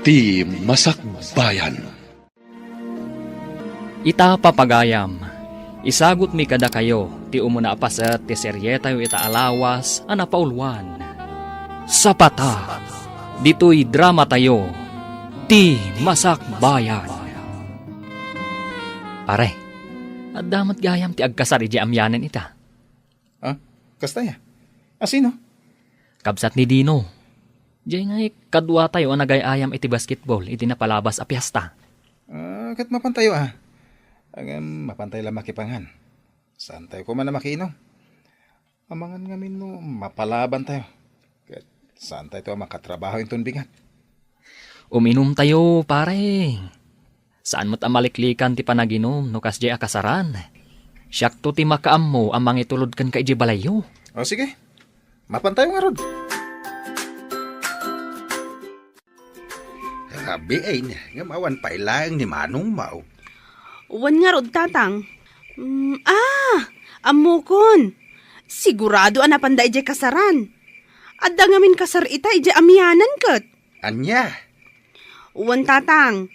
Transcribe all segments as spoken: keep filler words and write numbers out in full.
Ti Masakbayan. Ita, papagayam, isagutmi kadakayo ti umuna a paset ti serietayo ita a lawas a napauluan. Sapata, ditoy dramatayo, Ti Masakbayan. Pare, adda met gayam ti agkasar idiay amianen ita. Ah, kasta ya? A sino? Kabsat ni Dino. Diay nga ikaduatayo a nagay-ayam iti basketball iti napalabas a piesta. Ah, ket mapantayo, ah. Ngem mapantayo la makipangan. Saantayo koma a makiinom. Amangan ngamin no mapalabantayo. Ket saantayo a makatrabaho inton bigat. Uminumtayo, pare. Saan met a maliklikan ti panaginum no kasdiay a kasaran. Siakto ti makaammo a mangitulod kenka idiay balayyo. O, sige. Mapantayo ngarud. Rabii, ngem awan pay laeng ni manongmo. Wen ngarud, Tatang. Mm, ah, ammokon. Sigurado a napanda idiay kasaran. Adda ngamin kasar ita idiay amianen ket. Ania? Wen, Tatang.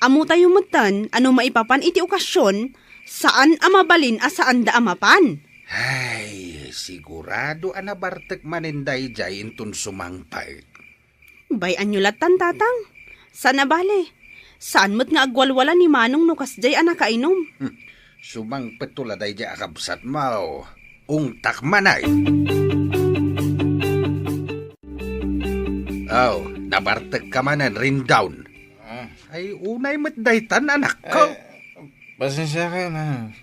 Ammotayo metten a no maipapan iti okasyon, saan a mabalin a saanda a mapan. Ay, sigurado a nabartek manen daydiay inton sumangpet. Bay-anyo lattan, Tatang. Saan a bale. Saan met nga agwalwala ni Manong no kasdiay a nakainum. Hmm. Sumangpetto la daydiay a kabsatmo. Ungtak manen. Aw, nabartekka manen, Rindawn. Ah. Ay, unay met daytan, anakko. Ay, pasensiakan, ah.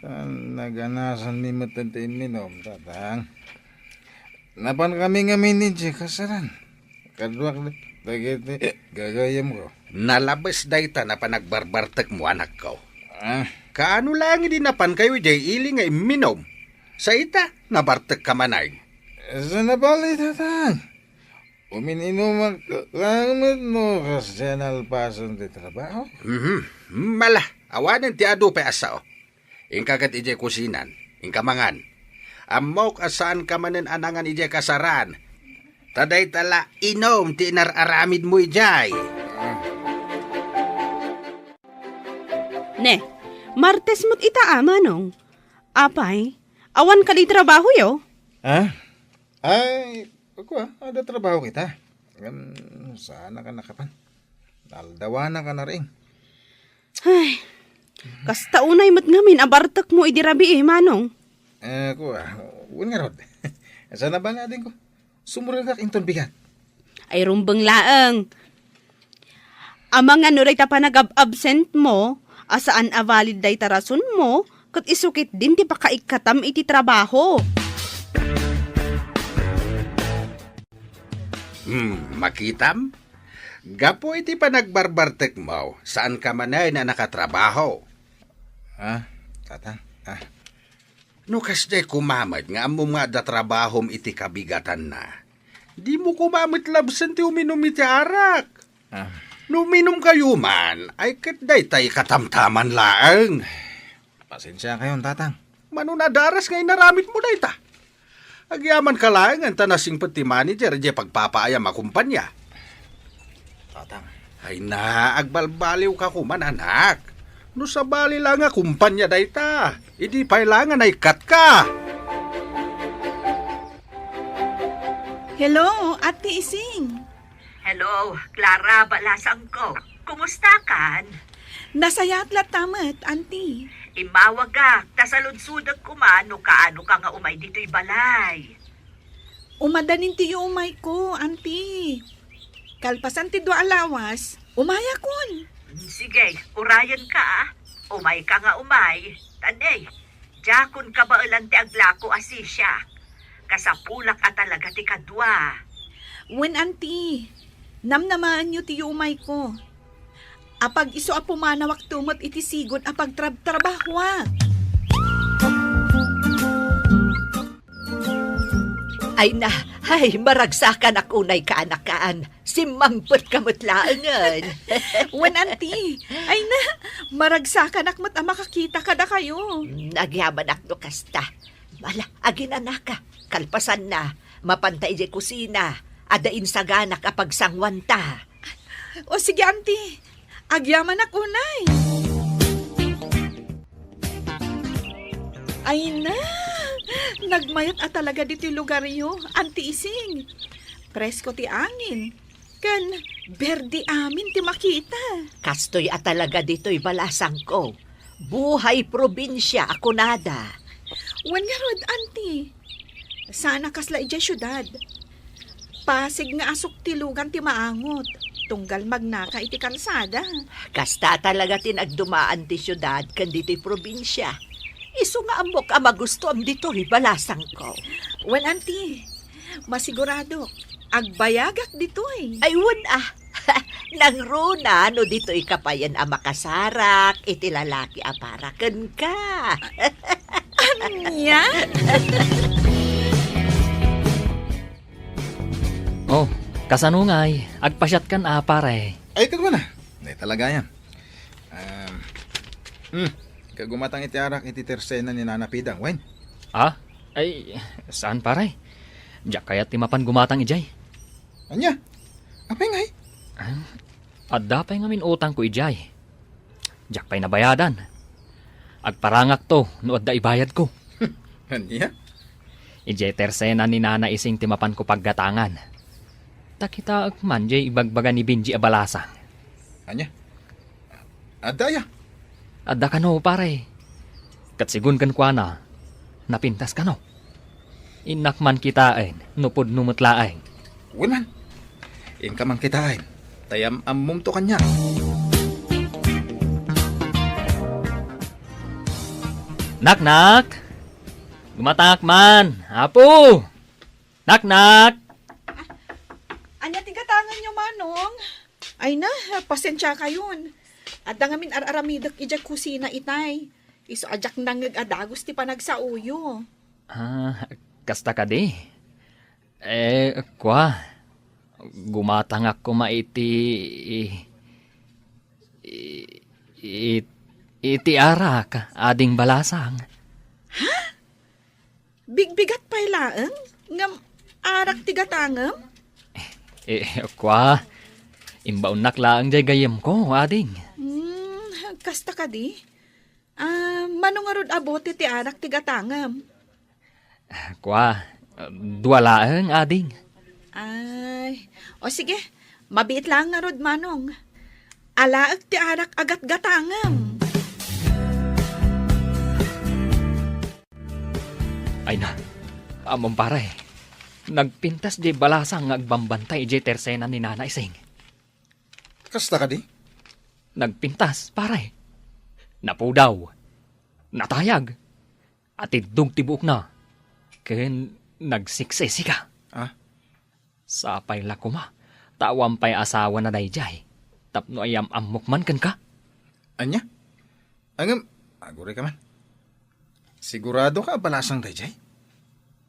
Naganasanmi met ti imminum, Tatang. Napankami ngamin idiay kasaran. Kaduak dagiti gagayyemko. Nalabes dayta a panagbarbartekmo, anakko. Ah. Kaano laeng idi napankayo idiay ili nga imminum? Sa ita, nabartekka manen. Saan a bale, Tatang. Umin-inumak laeng met no kasdiay a nalpasen ti trabaho. Mhm. Mala, awanen ti adu pay a sao. Inka ket idiay kusinan, inka mangan. Ammok a saanka manen a nangan idiay kasaran. Ta dayta la inum ti inar-aramidmo idiay. Ne, Martes met ita a, Manong. Apay, awan kadi trabahoyo? Ha? Ay, kua, adda trabaho kita. Ngem, saan a nakapan. Aldawana ka na rin. Ay, kasta unay met ngamin a bartekmo idi rabii, Manong. Eh, kua, wen ngarud. Saan a bale adingko? Sumuragak inton bigat. Ay, rumbeng laeng. Amangan no dayta panagab-absentmo, a saan a valid dayta rasonmo, ket isu ketdin ti pakaikkatam iti trabaho. Hmm, makitam? Gapu iti panagbarbartekmo, saanka manen a nakatrabaho. Ah, Tatang, ah. No kasdiay koma met nga ammom nga adda trabahom iti kabigatanna, dimo koma met labsen ti uminum iti arak. Ah. No uminumkayo man, ay ket dayta ikatamtaman laeng. Pasensiakayon, Tatang. Mano nadaras nga inaramidmo dayta? Agyamanka laeng ta nasingpet ti manager idiay pagpapaayam a kumpania. Tatang. Ay na, agbalbaliwka koma, anak. No sabali la nga kumpania dayta, idi pay la nga naikkatka. Hello, Ate Ising. Hello, Clara, balasangko. Kumusta kan? Nasayaat latta met, Auntie. Immawagak, ta saludsodek koma no kaano ka nga umay ditoy balay. Umadanin ti yuumayko, Auntie. Kalpasan ti dua a lawas, umayakon. Sige, urayenka, ah. Umayka nga umay. Taney, diakon kabaelan ti aglako a sisiak. Kasapulak a talaga ti kadua. Wen, Auntie, namnamaenyo ti yuumayko. Apag-isu a pumanawakto met iti sigud a pagtrabtrabahoak. Ay na, ay, maragsakanak unay, kaanakan. Simmangpetka met laengen. Wen, Auntie. Ay na, maragsakanak met a makakita kadakayo. Nagyamanak no kasta. Ala, aginanaka. Kalpasanna, mapanta idiay kusina. Adda insaganak a pagsanguanta. O sige, Auntie. Agyamanak unay. Ay na, nagmayat a talaga ditoy lugaryo, Auntie Ising. Presko ti angin, ken berde amin ti makita. Kastoy a talaga ditoy balasangko. Buhay probinsia a kunada. Wen ngarud, Auntie. Saan a kasla idiay siudad. Pasig nga asuktilogan ti maangot, tunggal magnaka iti kalsada. Kasta talaga ti nagdumaan ti siudad ken ditoy probinsia. Isu nga ammok a magustoam ditoy balasangko. Wen, Auntie, masigurado, agbayagak ditoy. Ay, wen, ah. Nangruna no ditoy ka payen a makasarak iti lalaki a para kenka. Ania? Oh, kasano ngay? Agpasiatkan a, pare. Ay, kagmana. Nay talaga yan. Um, hmm, kagumatang iti arak iti tersena ni Nana Pida, wen? Ah? Ay, saan, pare? Diak kayat ti mapan gumatang idiay. Ania? Apay ngay? Ah, adda pay ngamin utangko idiay. Diak pay nabayadan. Agparangakto no adda ibayadko. Ania? Idiay tersena ni Nana Ising ti mapanko paggatangan. Ta kitaek man diay ibagbaga ni Benji a balasang. Ania? Adda aya? Adda kano, pare. Ket sigun kenkuana, napintas kano. Innak man kitaen no pudno met laeng. Wen man. Inka man kitaen, ta yam-ammomto kaniak. Naknak! Gumatangak man, Apo! Naknak! Ania ti gatanganyo, Manong? Ay na, pasensiakayon. Adda ngamin ar-aramidek idiay kusina itay. Isu a diak nangngeg a dagus ti panagsaoyo. Ah, kasta kadi? Eh, kua, gumatangak koma iti, i-, i-, i-, iti arak, ading balasang. Ha? Bigbigat pay laeng? Ngem arak ti gatangem? Eh, kua, imbaonnak laeng diay gayyemko, ading. Hmm, kasta kadi? Ah, mano ngarud a bote ti arak ti gatangem? Kua, dua laeng, ading. Ay, o sige, mabiit laeng ngarud, Manong. Alaek ti arak a gatgatangem. Ay na, ammom, pare. Nagpintas diay balasang nga agbambantay idiay tersena ni Nana Ising. Kasta kadi? Nagpintas, pare. Napudaw. Natayag. Atiddog ti buokna. Ken nagsiksisika. Ah? Sapay la koma, ta awan pay asawana daydiay. Tapno ayam-ammok man kenka. Ania? Ngem, agurayka man. Siguradoka a balasang daydiay?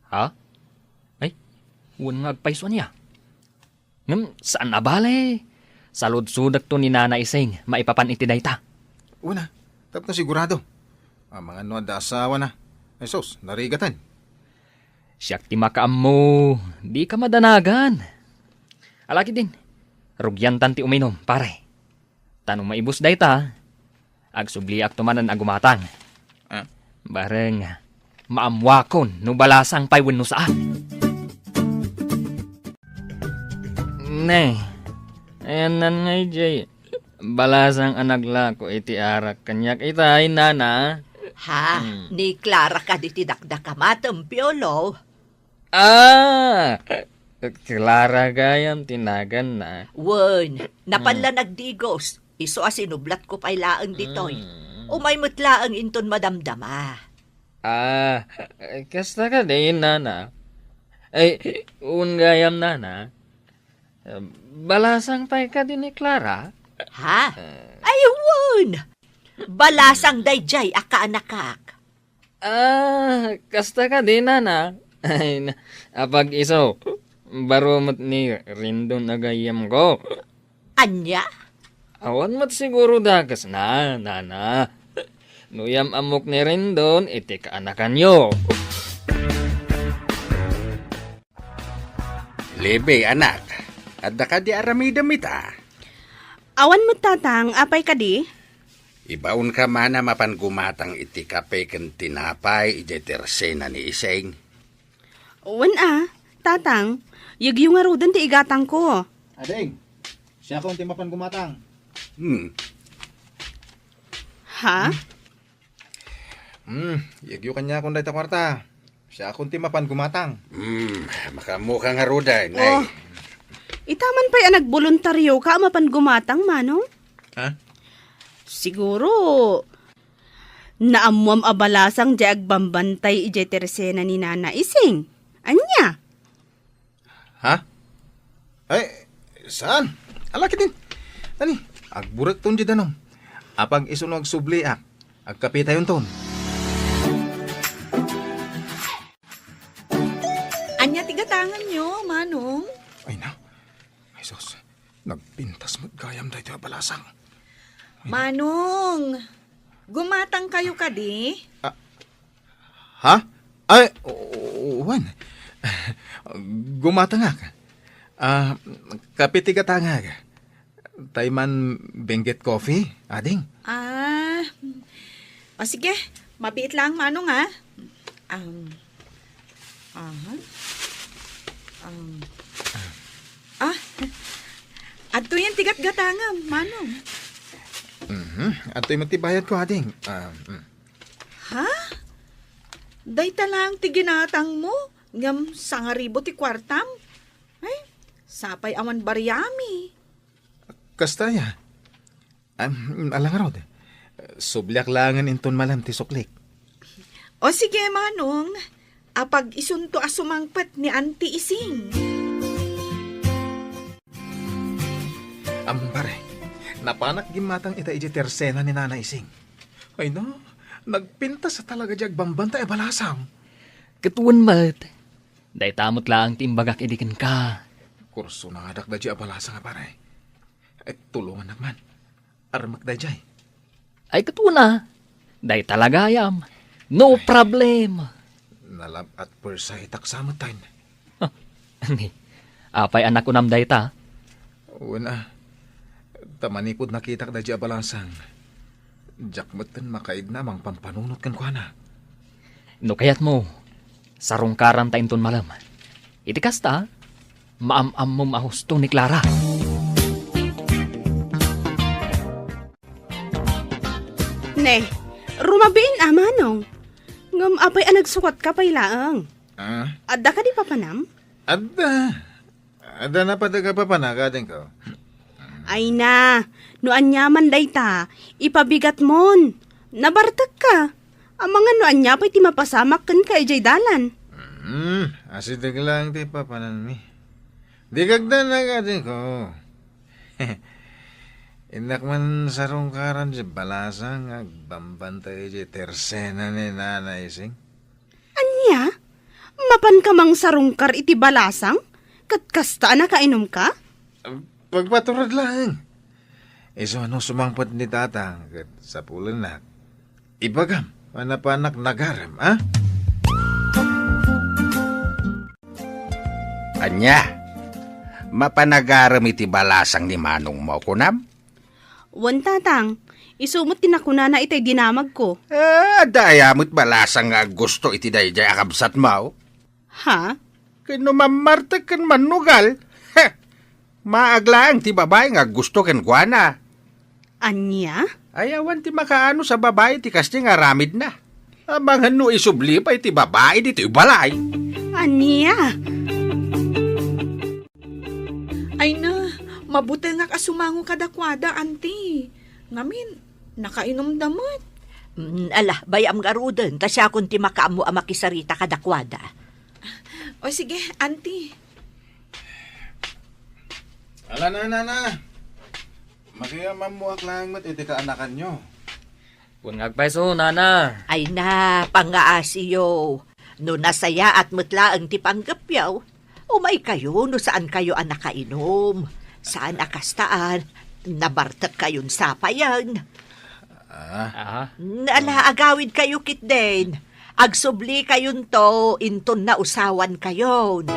Ha? Ay, wen nga agpayso ania? Ngem saan a bale, saludsodekto ni Nana Ising maipapan iti dayta. Una, tapno sigurado. Amangan no adda asawana. Ay sus, narigaten. Siak ti makaammo, dika madanagan. Alakidin, rugiantan ti uminom, pare. Ta no maibus dayta, agsubliakto manen a gumatang. Ah? Bareng, maammuakon no balasang pay wenno saan. Ne, ayanna ngay diay balasang a naglako iti arak kaniak itay, nana. Ha? Hmm. Ni Clara kadi ti dakdakamatem, Piolo? Ah! Clara gayam ti naganna. Wen, napan la nagdigos. Isu a sinublatko pay laeng ditoy. Mm. Umay met laeng inton madamdama. Ah, kasta kadi, nana? Ay, wen gayam, nana. Balasang pay kadi ni Clara? Ha? Eh. Ay, wen! Balasang daydiay a kaanakak. Ah, kasta kadi, nana? Ay, na, apag-iso, baro met ni Rendon a gayyemko. Ania? Awan met siguro dakesna, nana. No yam-ammok ni Rendon, iti kaanakanyo. Lebe, anak, adda kadi aramidem ita? Awan met, Tatang, apay kadi? Ibaonka man a mapan gumatang iti kape ken tinapay idiay tersena ni Ising. Wen a, Tatang, yegyo ngaruden ti igatangko. Ading, siakon ti mapan gumatang. Hmm. Ha? Hmm, yegyo kaniakon dayta kuarta. Siakon ti mapan gumatang. Hmm, makaammoka ngaruden, ay. Oh, ita man pay a nagboluntarioka a mapan gumatang, Manong? Ha? Siguro, naammoam a balasang diay agbambantay idiay tersena ni Nana Ising. Ania? Ha? Ay, saan? Ala ketdin. Ani, agburekton diay danum. Apag isu no agsubliak, agkapetayonton. Ania ti gatanganyo, Manong? Ay na. Ay, sus. Nagpintas met gayam daytoy a balasang. Manong, gumatang kayo kadi? Ah, ha? Ay, o-, o-, wen. Gumatangak. Ah, kape ti gatangak. Tay man bengget coffee, ading? Ah, o sige, mabiit lang, Manong, ah. Um, aha. Um, ah, adtoyen ti gatgatangam, Manong. Mhm. Adtoy met ti bayadko, ading. Ah, mm. Ha? Dayta lang ti ginatangmo, ngem sangaribu ti kuartam? Ay, sapay awan bariami. Kasta aya? Am, ala ngarud. Subliak laengen inton malem ti suklik. O sige, Manong. Apag isunto a sumangpet ni Auntie Ising. Ammom, pare, napanak gimmatang ita idiay tersena ni Nana Ising. Ay na, nagpintas a talaga diay agbambantay a balasang. Ket wen met, dayta met laeng ti imbagak idi kenka. Kursonadak daydiay a balasang a, pare. Eh, tulongannak man. Armek daydiay. Ay, ket wen a. Dayta la gayam. No problem. Nalab at pursaitak sa met, tay. Apay a nakunam dayta? Wen a. Ta manipud nakitak daydiay a balasang, diak metten makaigna a mangpampanunot kenkuana. No kayatmo, sarungkaramta inton malem. Iti kasta, maam-ammom a husto ni Clara. Ne, rumabiin a, Manong. Ngem apay a nagsukatka pay laeng? Ah? Adda kadi papanam? Adda. Adda napatek a papanak, adingko. Ay na, no aniaman dayta, ipabigatmon. Nabartekka. Amangan no ania pay ti mapasamak kenka idiay dalan. Hmm, asideg laeng ti papananmi. Di kagdanak, adingko. Innak man sarungkaran diay balasang nga agbambantay idiay tersena ni Nana Ising. Ania? Mapanka mangsarungkar iti balasang? Ket kasta a nakainumka? Pagpaturod laeng. Isu a no sumangpet ni Tatang ket sapulennak, ibagam a napanak nagarem, a? Ania? Mapanagarem iti balasang ni manongmo, kunam? Wen, Tatang. Isu met ti nakunana itay dinamagko. Ah, adda aya met balasang nga aggusto iti daydiay a kabsatmo? Ha? Ken no mammartek ken mannugal, he, maag laeng ti babai nga aggusto kenkuana. Ania? Ay, awan ti makaanus a babai ti kasdi nga aramidna. Amangan no isubli pay ti babai ditoy balay. Ania? Ay na, mabutengak a sumango kadakuada, Auntie. Ngamin, nakainumda met. Mm, ala, bay-am ngaruden, ta siakon ti makaammo a makisarita kadakuada. O sige, Auntie. Ala na, Nana. Makiyamammoak laeng met iti kaanakanyo. Wen nga agpayso, Nana. Ay na, pangngaasiyo. No nasayaat met laeng ti panggepyo, umaykayo no saankayo a nakainum. Saan a kastaan, nabartekkayon sapayen. Ah. Aha. Ala, agawidkayo ketdin. Agsublikayon to, inton nausawankayon.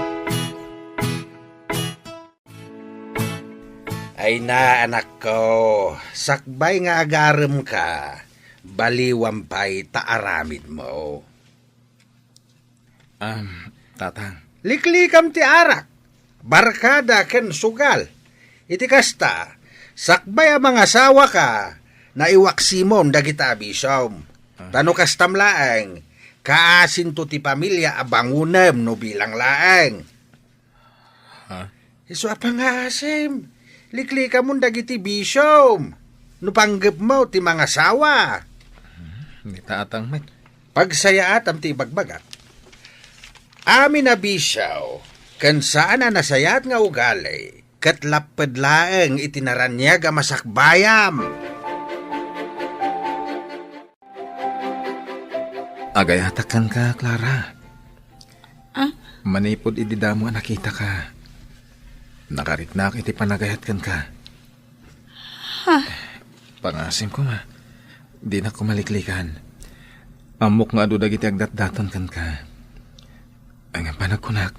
Ay na, anakko, sakbay nga agaremka, baliwam pay ta aramidmo. Am, Tatang. Liklikam ti arak, barkada ken sugal. Iti kasta, sakbay a mangasawaka, naiwaksimon dagiti abisom. Ah. Ta no kastam laeng, kaasinto ti pamilia a bangonem no bilang laeng. Ha? Isu a pangaasim, liklikamon dagiti bisom. No panggepmo ti mangasawa. Hmm, ni Tatang met. Pagsayaatam ti ibagbagak. Amin a bisio ken saan a nasayaat nga ugali, ket lapped laeng iti naraniag a masakbayam. Agayatak kenka, Clara. Ah? Manipud idi damo a nakitaka, nakariknak iti panagayat kenka. Ha? Pangasim koma, dinak koma liklikan. Ammok nga adu dagiti agdatdaton kenka. Ngem panagkunak,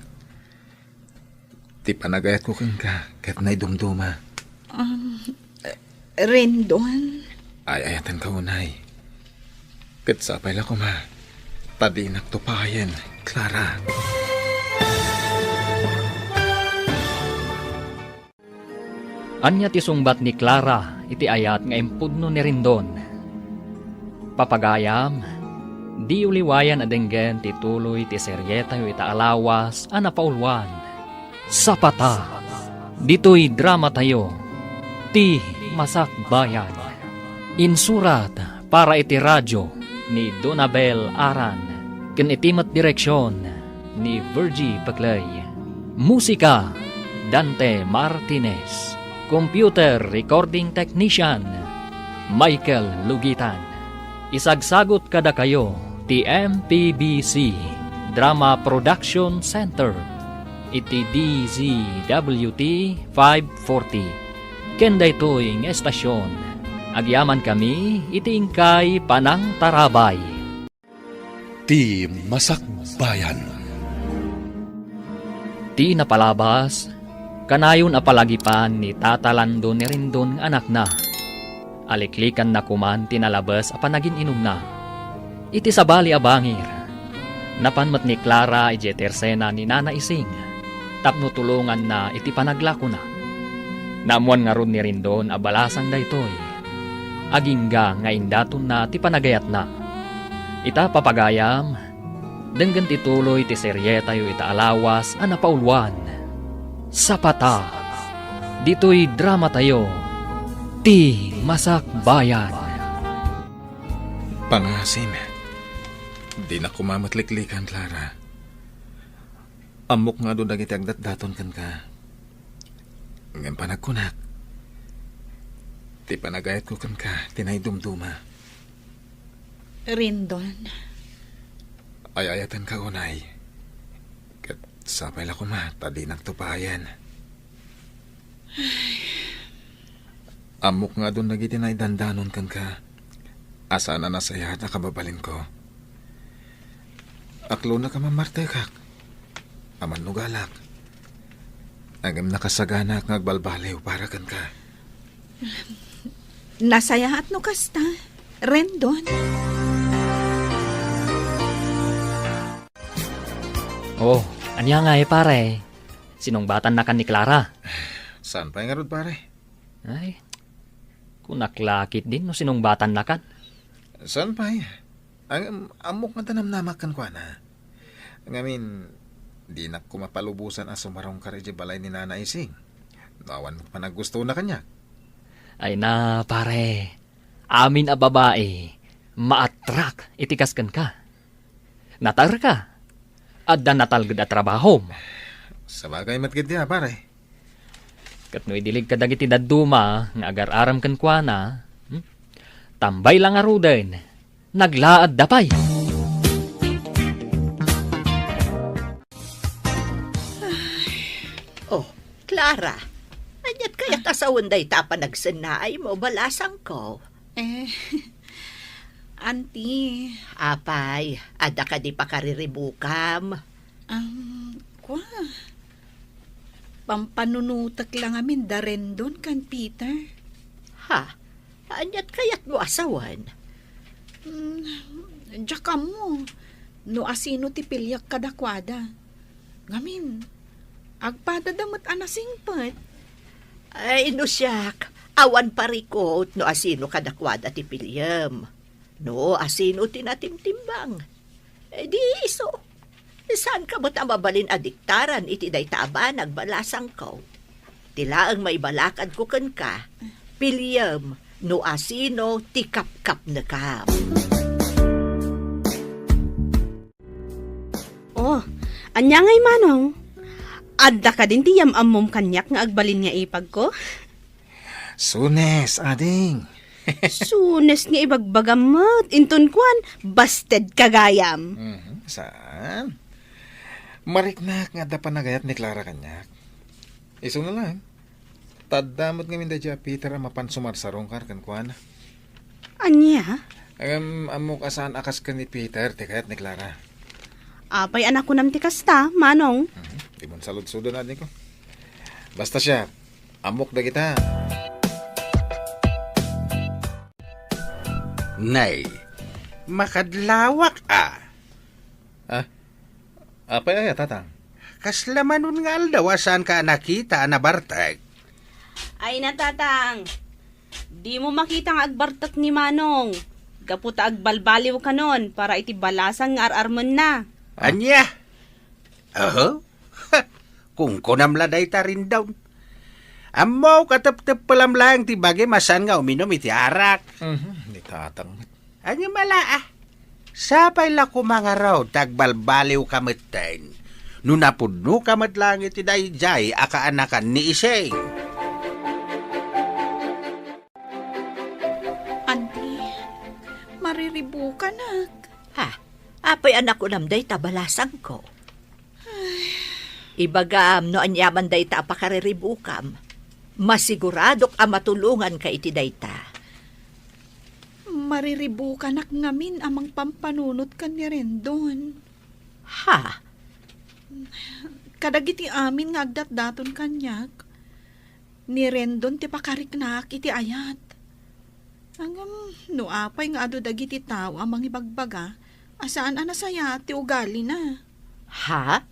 ti panagayatko kenka ket naidumduma. Um, Rendon? Ay-ayatenka unay. Ket sapay la koma, ta dinak tupayen, Clara. Ania ti sungbat ni Clara iti ayat nga impudno ni Rendon? Papagayam, diyo liwayan a denggen ti tuloy ti serietayo ita a lawas a napauluan, Sapata. Ditoy dramatayo, Ti Masakbayan. Insurat para iti radyo ni Donabel Aran, ken iti met direksion ni Virgie Paclay. Musika, Dante Martinez. Computer recording technician, Michael Lugitan. Isagsagut kadakayo ti M P B C Drama Production Center iti D Z W T five forty. Ken daytoy nga estasion, agyamankami iti inkay panangtarabay. Ti Masakbayan. Ti napalabas, kanayon a palagipan ni Tata Lando ni Rendon nga anakna. Aliklikanna koman ti nalabes a panagin-inumna. Iti sabali a bangir, napan met ni Clara idiay tersena ni Nana Ising tapno tulonganna iti panaglakona. Naammoan ngarud ni Rendon a balasang daytoy. Agingga nga indatonna ti panagayatna. Ita, papagayam, denggen ti tuloy ti serietayo ita a lawas a napauluan, Sapata. Ditoy dramatayo, Ti Masakbayan. Pangasim, dinak koma met liklikan, Clara. Ammok nga adu dagiti agdatdaton kenka. Ngem panagkunak, ti panagayatko kenka ti naidumduma. Rendon. Ay-ayatenka unay. Ket sapay la koma ta dinak tupayen. Ammok nga adun dagiti naidandanon kenka a saan a nasayaat a kababalinko. Aklonak a mammartekak, a mannugalak. Ngem nakasaganak nga agbalbaliw para kenka. Nasayaat no kasta, Rendon. Oh, ania ngay, pare? Sinungbatannakan ni Clara? Saan pay ngarud, pare? Ay, kunak la ketdin no sinungbatannakan. Saan pay? Ang, ammok nga danamnamak kenkuana. Ngamin, dinak koma palubosan a sumarungkar idiay balay ni Nana Ising. No awan met panaggustona kaniak. Ay na, pare. Amin a babai, maatrak iti kas kenka. Natarka. Adda natalged a trabahom. Sabagay met ketdi a, pare. Ket no idilig kadagiti dadduma nga agar-arem kenkuana, hmm? Tambay la ngaruden, naglaadda pay. Oh, Clara, aniat kayat a sawen dayta a panagsennaaymo, balasangko? Eh, Auntie. Apay, adda kadi pakariribukam? Um, kua. Pampanunotek la ngamin da Rendon ken Peter. Ha? Aniat kayatmo a sawen? Hmm, diak ammo no asino ti piliek kadakuada. Ngamin, agpadada met a nasingpet. Ay, no siak, awan parikut no asino kadakuada ti piliem. No asino ti natimtimbang. Eh, di isu. Saanka met a mabalin a diktaran iti dayta a banag, balasangko. Ti laeng maibalakadko kenka, piliem no asino ti kapkapnekam. Oh, ania ngay, Manong? Adda kadin ti yam-ammom kaniak nga agbalin nga ipagko? Sunes, ading. Sunes nga ibagbagam met. Inton kuan, basted ka gayam. Mhm, saan? Mariknak nga adda panagayat ni Clara kaniak. Isu na lang. Ta adda met ngamin daydiay a Peter a mapan sumarsarungkar kenkuana. Ania? Ngem ammok a saan a kas ken ni Peter ti kayat ni Clara. Apay a nakunam ti kasta, Manong? Mhm. Dimon saludsoden, adingko. Basta siak, ammok dagita. Nay, makadlawak a. Ah? Apay aya, Tatang? Kasla manon nga aldaw a saanka a nakita a nabartek? Ay na, Tatang. Dimo makita nga agbartek ni Manong. Gapu ta agbalbaliw kanon para iti balasang nga ar-armenna. Ah. Ania? Oho. Kunkunam la dayta, Rendon. Ammok a tepteppelam laeng ti bagim a saan nga uminum iti arak. Mhm, ni Tatang met. Ania mala, ah? Sapay la koma ngarud ta agbalbaliwka metten no napudnoka met laeng iti daydiay a kaanakan ni Ising. Anti, mariribukanak. Ha? Apay a nakunam dayta, balasangko? Ibagam no aniaman dayta a pakariribukam. Masiguradok a matulonganka iti dayta. Mariribukanak ngamin a mangpampanunot ken ni Rendon. Ha? Kadagiti amin nga agdatdaton kaniak, ni Rendon ti pakariknaak iti ayat. Ngem no apay nga adu dagiti tao a mangibagbaga a saan a nasayaat ti ugalina. Ha?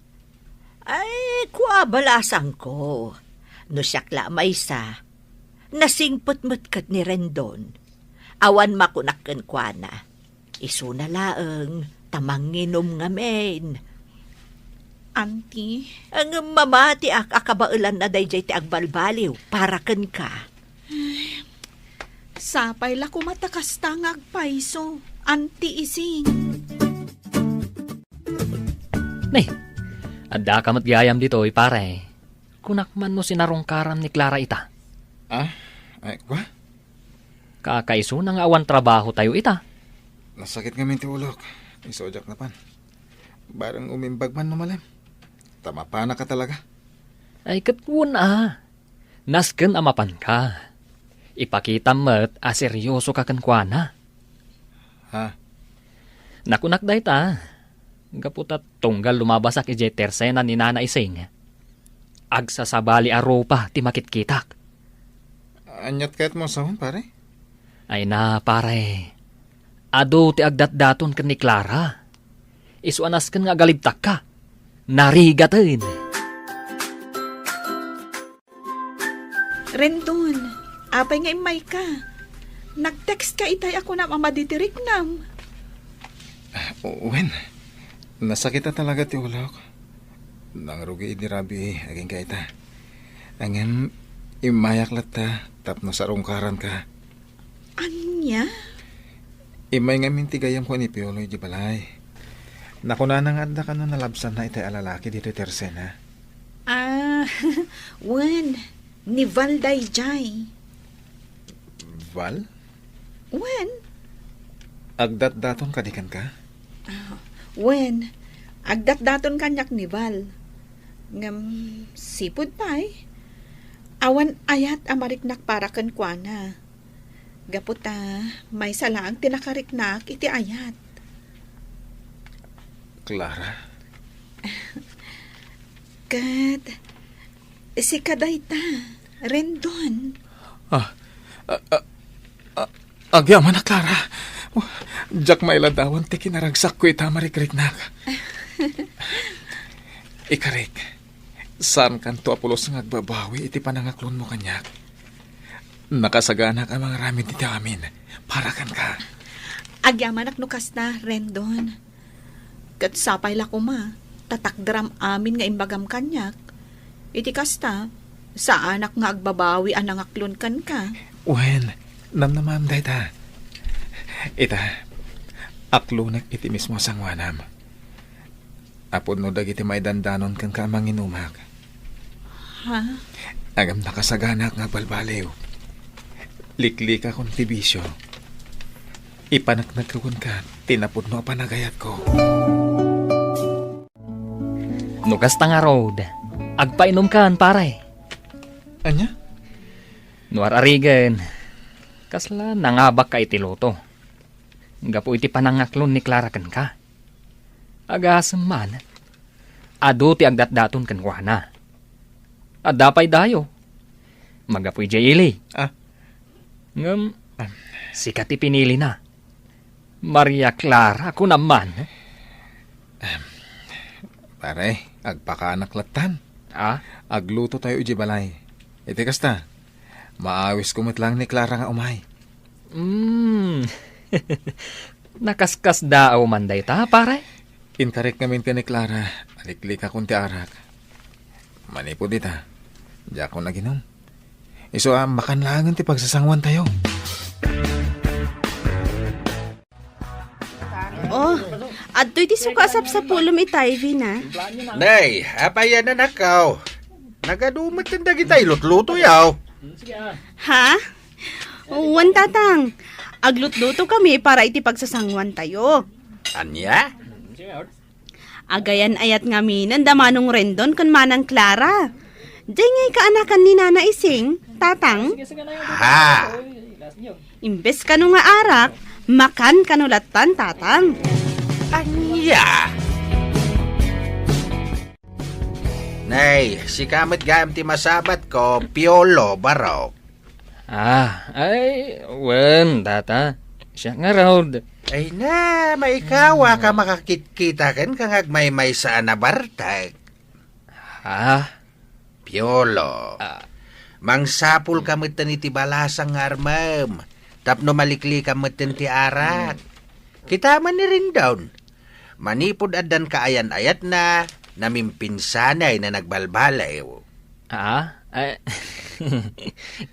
Ay, kua, balasangko. No siak la a maysa, nasingpet met ket ni Rendon. Awan makunak kenkuana. Isuna laeng ta manginum ngamin. Anti? Ngem mamatiak a kabaelanna daydiay ti agbalbaliw para kenka. Sapay la koma ta kasta nga agpayso, Anti Ising. Nay, addaka met gayam ditoy, pare. Kunak man no sinarungkaram ni Clara ita. Ah? Ay, kua? Kakaisuna nga awan trabahotayo ita. Nasakit ngamin ti ulok. Isu a diak napan. Bareng umimbag man no malem. Ta mapanaka talaga. Ay, ket wen a. Nasken a mapanka. Ipakitam met a seryosoka kenkuana. Ha? Nakunak dayta, gapu ta tunggal lumabasak idiay tersena ni Nana Ising. Agsasabali a rupa ti makitkitak. Aniat kayatmo a sawen, pare? Ay na, pare. Adu ti agdatdaton ken ni Clara. Isu a nasken nga agalibtakka. Narigaten. Rendon, apay nga immayka? Nag-text ka itay a kunam a madi ti riknam. Ah, wen, nasakit a talaga ti ulok. Nangrugi idi rabii agingga ita. Ngem, immayak latta tapno sarungkaranka. Ania? Immay ngamin ti gayyemko ni Piolo idiay balay. Nakunana nga adda kano nalabsanna itay a lalaki ditoy tersena. Ah, wen, ni Val daydiay. Val? Wen. Agdatdaton kadi kenka? Ah, wen, agdatdaton kaniak ni Val. Ngem, sipud pay, awan ayat a mariknak para kenkuana. Gapu ta maysa laeng ti nakariknak iti ayat. Clara? Ket Sika dayta, Rendon. Ah, ah, ah, ah, agyamanak, Clara. Diak mailadawan ti kinaragsakko ita a marikriknak. Ikarik, saankanto a pulos nga agbabawi iti panangaklonmo kaniak. Nakasaganak a mangaramid iti amin para kenka. Agyamanak no kasta, Rendon. Ket sapay la koma, ta takderam amin nga imbagam kaniak. Iti kasta, saanak nga agbabawi a nangaklon kenka. Wen, namnamaem dayta. Ita, aklonek iti mismo a sangoanam. Apudno dagiti maidandanon kenka a manginumak. Ha? Ngem nakasaganak nga agbalbaliw. Liklikakon ti bisio. Ipaneknekko kenka ti napudno a panagayatko. No kasta ngarud, agpainumkan, pare. Ania? No ar-arigen, kasla nangabakka iti luto. Gapu iti panangaklon ni Clara kenka. Agasem man, adu ti agdatdaton kenkuana. Adda pay dayo. Magapu idiay ili. Ah. Ngem, ah, sika ti pinilina. Maria Clara, kunam man. Pare, agpakaanak lattan. Ah? Agluto tayo idiay balay. Iti kasta, maawisko met laeng ni Clara nga umay. Mm. Nakaskasdaaw man dayta, pare? Inkarik ngamin ken ni Clara, aliklikakon ti arak. Manipud ita, diakon aginum. Isu a, makan laengen ti pagsasanguantayo. Oh, adtoy ti suka a sapsapulem ita, Ivy, na. Nay, apay a nanakaw? Nagadu met dagita ilutluto yaw. Ha? Wen, Tatang. Aglutluto kami para iti pagsasanguantayo. Ania? Agayan-ayat ngaminen da Manong Rendon ken Manang Clara. Diay nga ikaanakan ni Nana Ising, Tatang? Ha? Imbes kano nga arak, makan kano lattan, Tatang. Ania? Nay, sika met gayam ti masabatko, Piolo, barok. Ah, ay, wen, Tata. Siak ngarud. Ay na, maikawa ka makakitkita kenka nga agmaymaysa a nabartek. Ha? Piolo. Ah. Mangsapul ka metten iti balasang nga armem, tapno maliklikam metten ti arak. Hmm. Kita man ni Rendon. Manipud addan kaayan-ayatna, namimpinsanay na nagbalbaliw. Ah? Ay,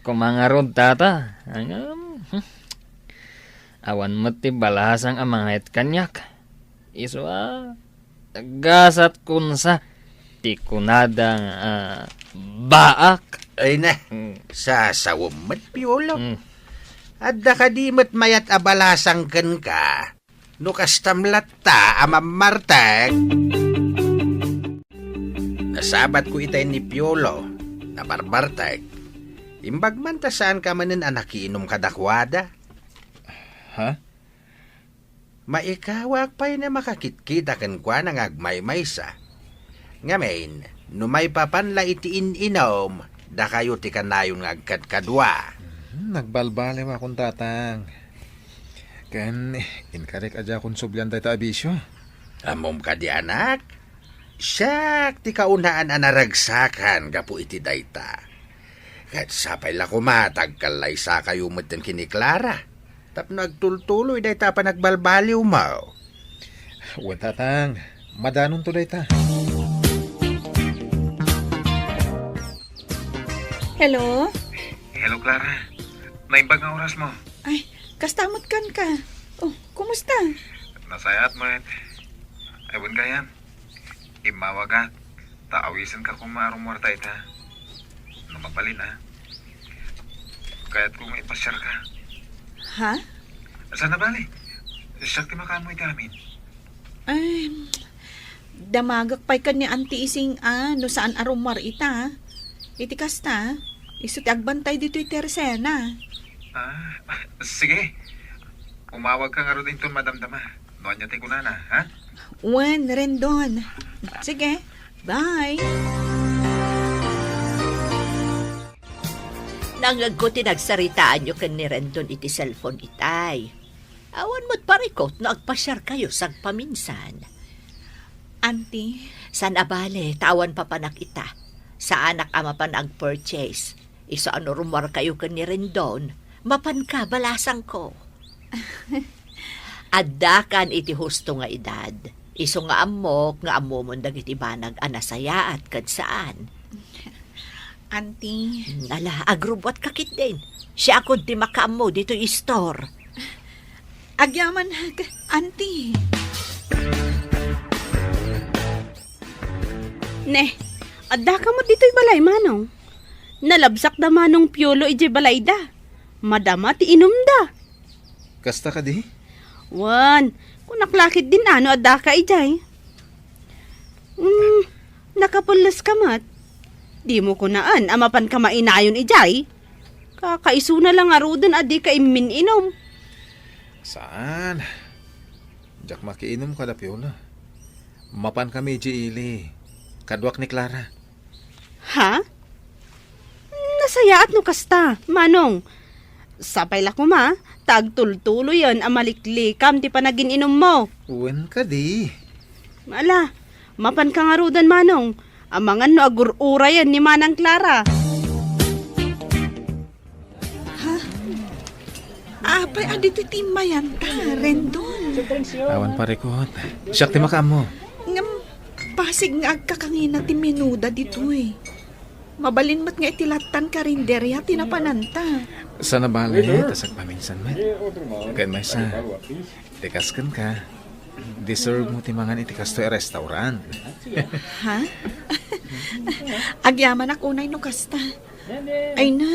koma ngarud, Tata. Ngem, hmm. Awan met ti balasang a mangayat kaniak. Isu a, gasat kunsa ti kunada nga, ah, baak. Ay na, mm, sasawem met, Piolo. Mm. Adda kadi met mayat a balasang kenka? No kastam latta a mammartek. Nasabatko itay ni Piolo, nabarbartek. Imbag man ta saanka manen a nakiinum kadakuada. Ha? Maikawak pay na makakitkita kenkuana nga agmaymaysa. Ngamin, no maipapan la iti in-inum, dakayo ti kanayon nga agkadkadua. Mhm, nagbalbaliwakon, Tatang. Ken, inkarik a diakon sublian dayta a bisio. Ammom kadi, anak? Siak ti kaunaan a naragsakan gapu iti dayta. Ket sapay la koma ta agkallaysakayo metten ken ni Clara tapno agtultuloy dayta a panagbalbaliwmo. Wen, Tatang, madanonto dayta. Hello? Hello, Clara. Naimbag nga orasmo. Ay, kasta met kenka. Oh, kumusta? Nasayaat met. Ay, wen gayam. Immawagak, ta awisenka koma a rummuarta ita. No mabalin, a. Kayatko nga ipasiarka. Ha? Saan a bale? Siak ti makaammo iti amin. Ay, damagek pay ken ni Auntie Ising a, no saan a rummuar ita. Iti kasta, isu ti agbantay ditoy ti ersena. Ah, sige. Umawagka ngarud inton madamdama. No ania ti kunana, ha? Wen, Rendon. Sige, bye. Nangngegko ti nagsaritaanyo ken ni Rendon iti cellphone itay. Awan met parikut no agpasiarkayo sagpaminsan. Auntie? Saan a bale, ta awan papanak ita. Saanak a mapan agpurchase. Isu a no rummuarkayo ken ni Rendon, mapanka balasangko. Addakan iti husto nga edad. Isu nga ammok nga ammomon dagiti banag a nasayaat ken saan. Auntie. Ala, agrubbuatka ketdin. Siakon ti makaammo ditoy istor. Agyaman, Auntie. Ne, addaka met ditoy balay, Manong. Nalabsak da Manong Piolo idiay balayda. Madama ti inumda. Kasta kadi? Wen, kunak la ketdin a no addaka idiay. Hmm, nakapelles ka met. Dimo kunaan a mapanka mainayon idiay. Kakaisuna la ngaruden a dika immin-inum. Saan? Diak makiinum kada Piolo. Mapankami idiay ili. Kaduak ni Clara. Ha? Nasayaat no kasta, Manong. Sapay la koma, ta agtultuloyen a maliklikam ti panagin-inummo. Wen kadi? Ala, mapanka ngaruden, Manong. Amangan no agur-urayen ni Manang Clara. Ha? Apay a ditoy ti immayanta, Rendon? Awan parikut. Siak ti makaammo. Ngem, pasig nga agkakangina ti menuda ditoy. Mabalin met nga iti lattan karinderia ti napananta. Saan a bale, ta sagpaminsan met. Ken maysa, ti kas kenka, deserve mo ti mangan iti kastoy a restaurant. Ha? Agyamanak unay no kasta. Ay na.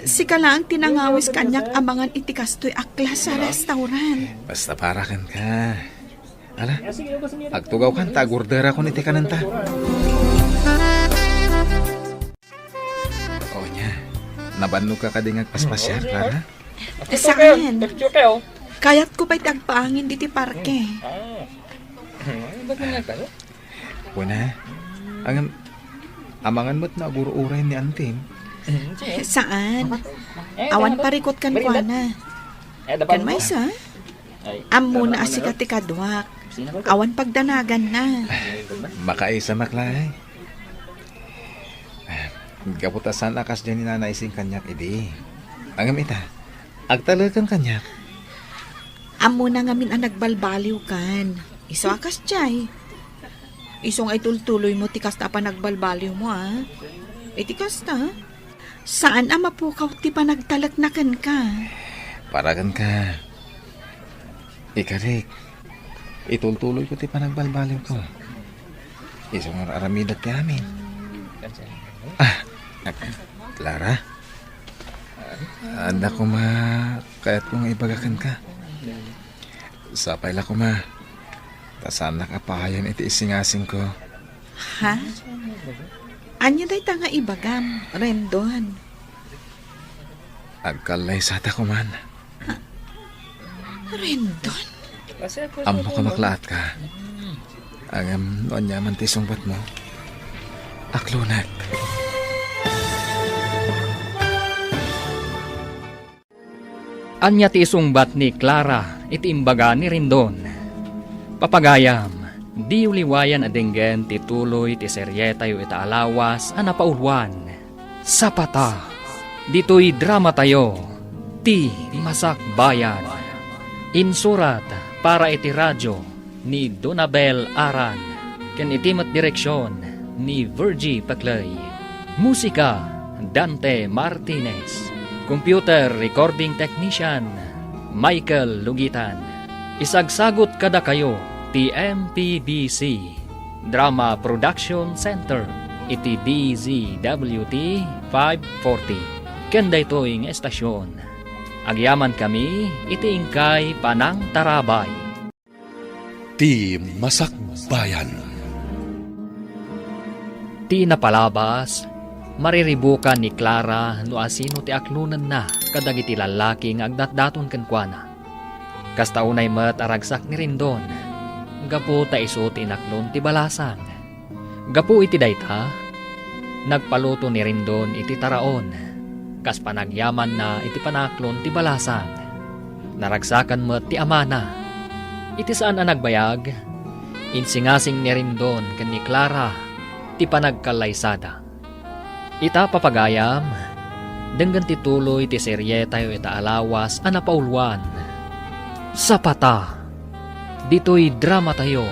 Sika laeng ti nangawis kaniak a mangan iti kastoy a klase a restaurant. Basta para kenka. Ala, agtugawkan ta agorderakon iti kanenta. O nia, nabannogka kadi nga agpaspasiar, Clara? Saan? Kayatko pay ti agpaangin diti parke. Wen a, ngem, amangan met no agur-uray ni Antim. Saan? Awan parikut kenkuana. Ken maysa? Ammona a sika ti kaduak. Awan pagdanaganna. Makaisam a klase. Gapu ta saan a kasdiay ni Nana Ising kaniak idi. Ngem ita, agtaleken kaniak. Ammona ngamin a nagbalbaliwkan. Isu a kasdiay. Isu nga itultuloymo ti kasta a panagbalbaliwmo, a. Iti kasta, saan a mapukaw ti panagtalekna kenka. Para kenka. Ikari, itultuloyko ti panagbalbaliwko. Isu nga ar-aramidek ti amin. Ah, Clara? Adda koma kayatko nga ibaga kenka. Sapay la koma, ta saannak a pahayen iti isingasingko. Ha? Ania dayta nga ibagam, Rendon? Agkallaysata koman. Rendon? Ammok a maklaat ka. Ngem no aniaman ti isungbatmo, aklonek. Ania ti isungbat ni Clara iti imbaga ni Rendon? Papagayam, diyo liwayan a denggen ti tuloy ti serietayo ita a lawas a napauluan. Sapata, ditoy dramatayo, Ti Masakbayan. Insurat para iti radio ni Donabel Aran, ken iti met direksion ni Virgie Paclay. Musika, Dante Martinez. Computer recording technician, Michael Lugitan. Isagsagut kadakayo ti M P B C Drama Production Center iti D Z W T five forty. Ken daytoy nga estasyon, agyamankami iti inkay panangtarabay. Ti Masakbayan. Ti napalabas, mariribukan ni Clara no asino ti aklonenna kadagiti lallaki nga agdatdaton kenkuana. Kasta unay met a ragsak ni Rendon, gapu ta isu ti inaklon ti balasang. Gapu iti dayta, nagpaluto ni Rendon iti taraon. Kas panagyamanna iti panaklon ti balasang, naragsakan met ti amana. Iti saan a nagbayag, insingasing ni Rendon ken ni Clara ti panagkallaysada. Ita, papagayam, denggen ti tuloy ti serietayo ita a lawas a napauluan, Sapata, ditoy dramatayo,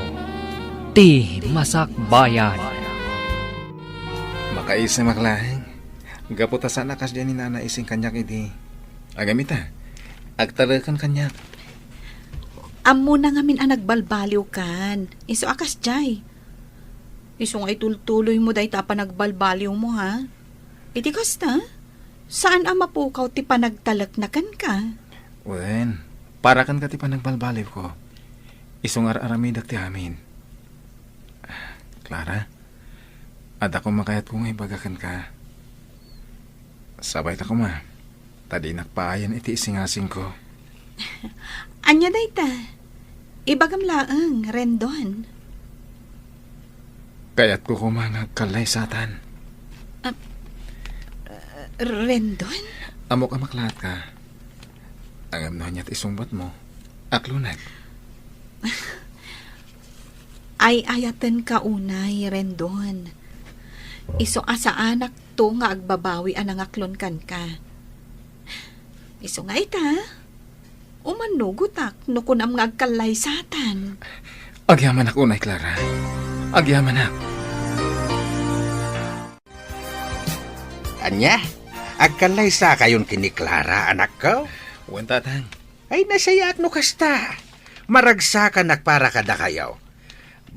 Ti Masakbayan. Makaisem ak laeng. Gapu ta saan a kasdiay ni Nana ising kaniak idi. Agam ita, agtaleken kaniak. Ammona ngamin a nagbalbaliwkan. Isu a kasdiay. Isu nga itultuloymo dayta a panagbalbaliwmo, ha? Iti kasta, saan a mapukaw ti panagtalekna kenka? Wen, para kenka ti panagbalbaliwko. Isu nga ar-aramidek ti amin. Clara, adda koma kayatko nga ibaga kenka. Sabayka koma, ta dinak paayan iti isingasingko. Ania dayta? Ibagam laeng, Rendon. Kayatko koma nga agkallaysatan. Ah, Rendon? Ammok a maklatka. Ngem no ania ti isungbatmo, aklonek. Ay-ayatenka unay, Rendon. Isu a saanakto nga agbabawi a nangaklon kenka. Isu nga ita, umanugotak no kunam nga agkallaysatan. Agyamanak unay, Clara. Agyamanak. Ania? Agkallaysakayon ken ni Clara, anakko? Wen, Tatang. Ay, nasayaat no kasta. Maragsakanak para kadakayo.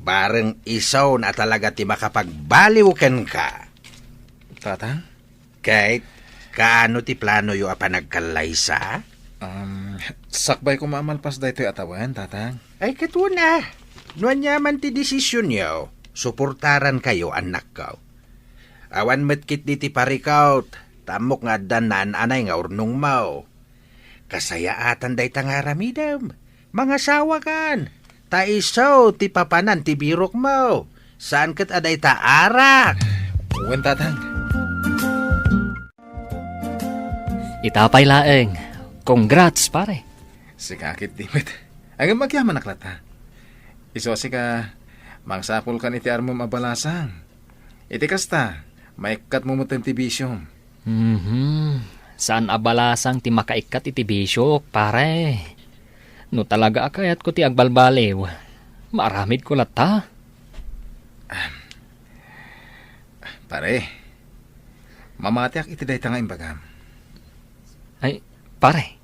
Bareng isu a talaga ti makapagbaliw kenka. Tatang? Kate, kaano ti planoyo a panagkallaysa? Um, sakbay koma a malpas daytoy a tawen, Tatang. Ay, ket wen a. No aniaman ti desisionyo, suportarankayo, annakko. Awan met ketdi ti parikut, ta ammok nga addan naan-anay nga urnongmo. Kasayaatan dayta nga aramidem. Mangasawakan, ta isu ti papanan ti birokmo. Saan ket a dayta arak. Wen, Tatang. Ita pay laeng. Congrats, pare. Sika ketdi met. Ngem agyamanak latta. Isu a sika, mangsapulkan iti armem a balasang. Iti kasta, maikkatmo metten ti bisiom. Mhm. Saan a balasang ti makaikkat iti bisiok, pare. No talaga a kayatko ti agbalbaliw, maaramidko latta. Pare, mamatiak iti dayta nga imbagam. Ay, pare,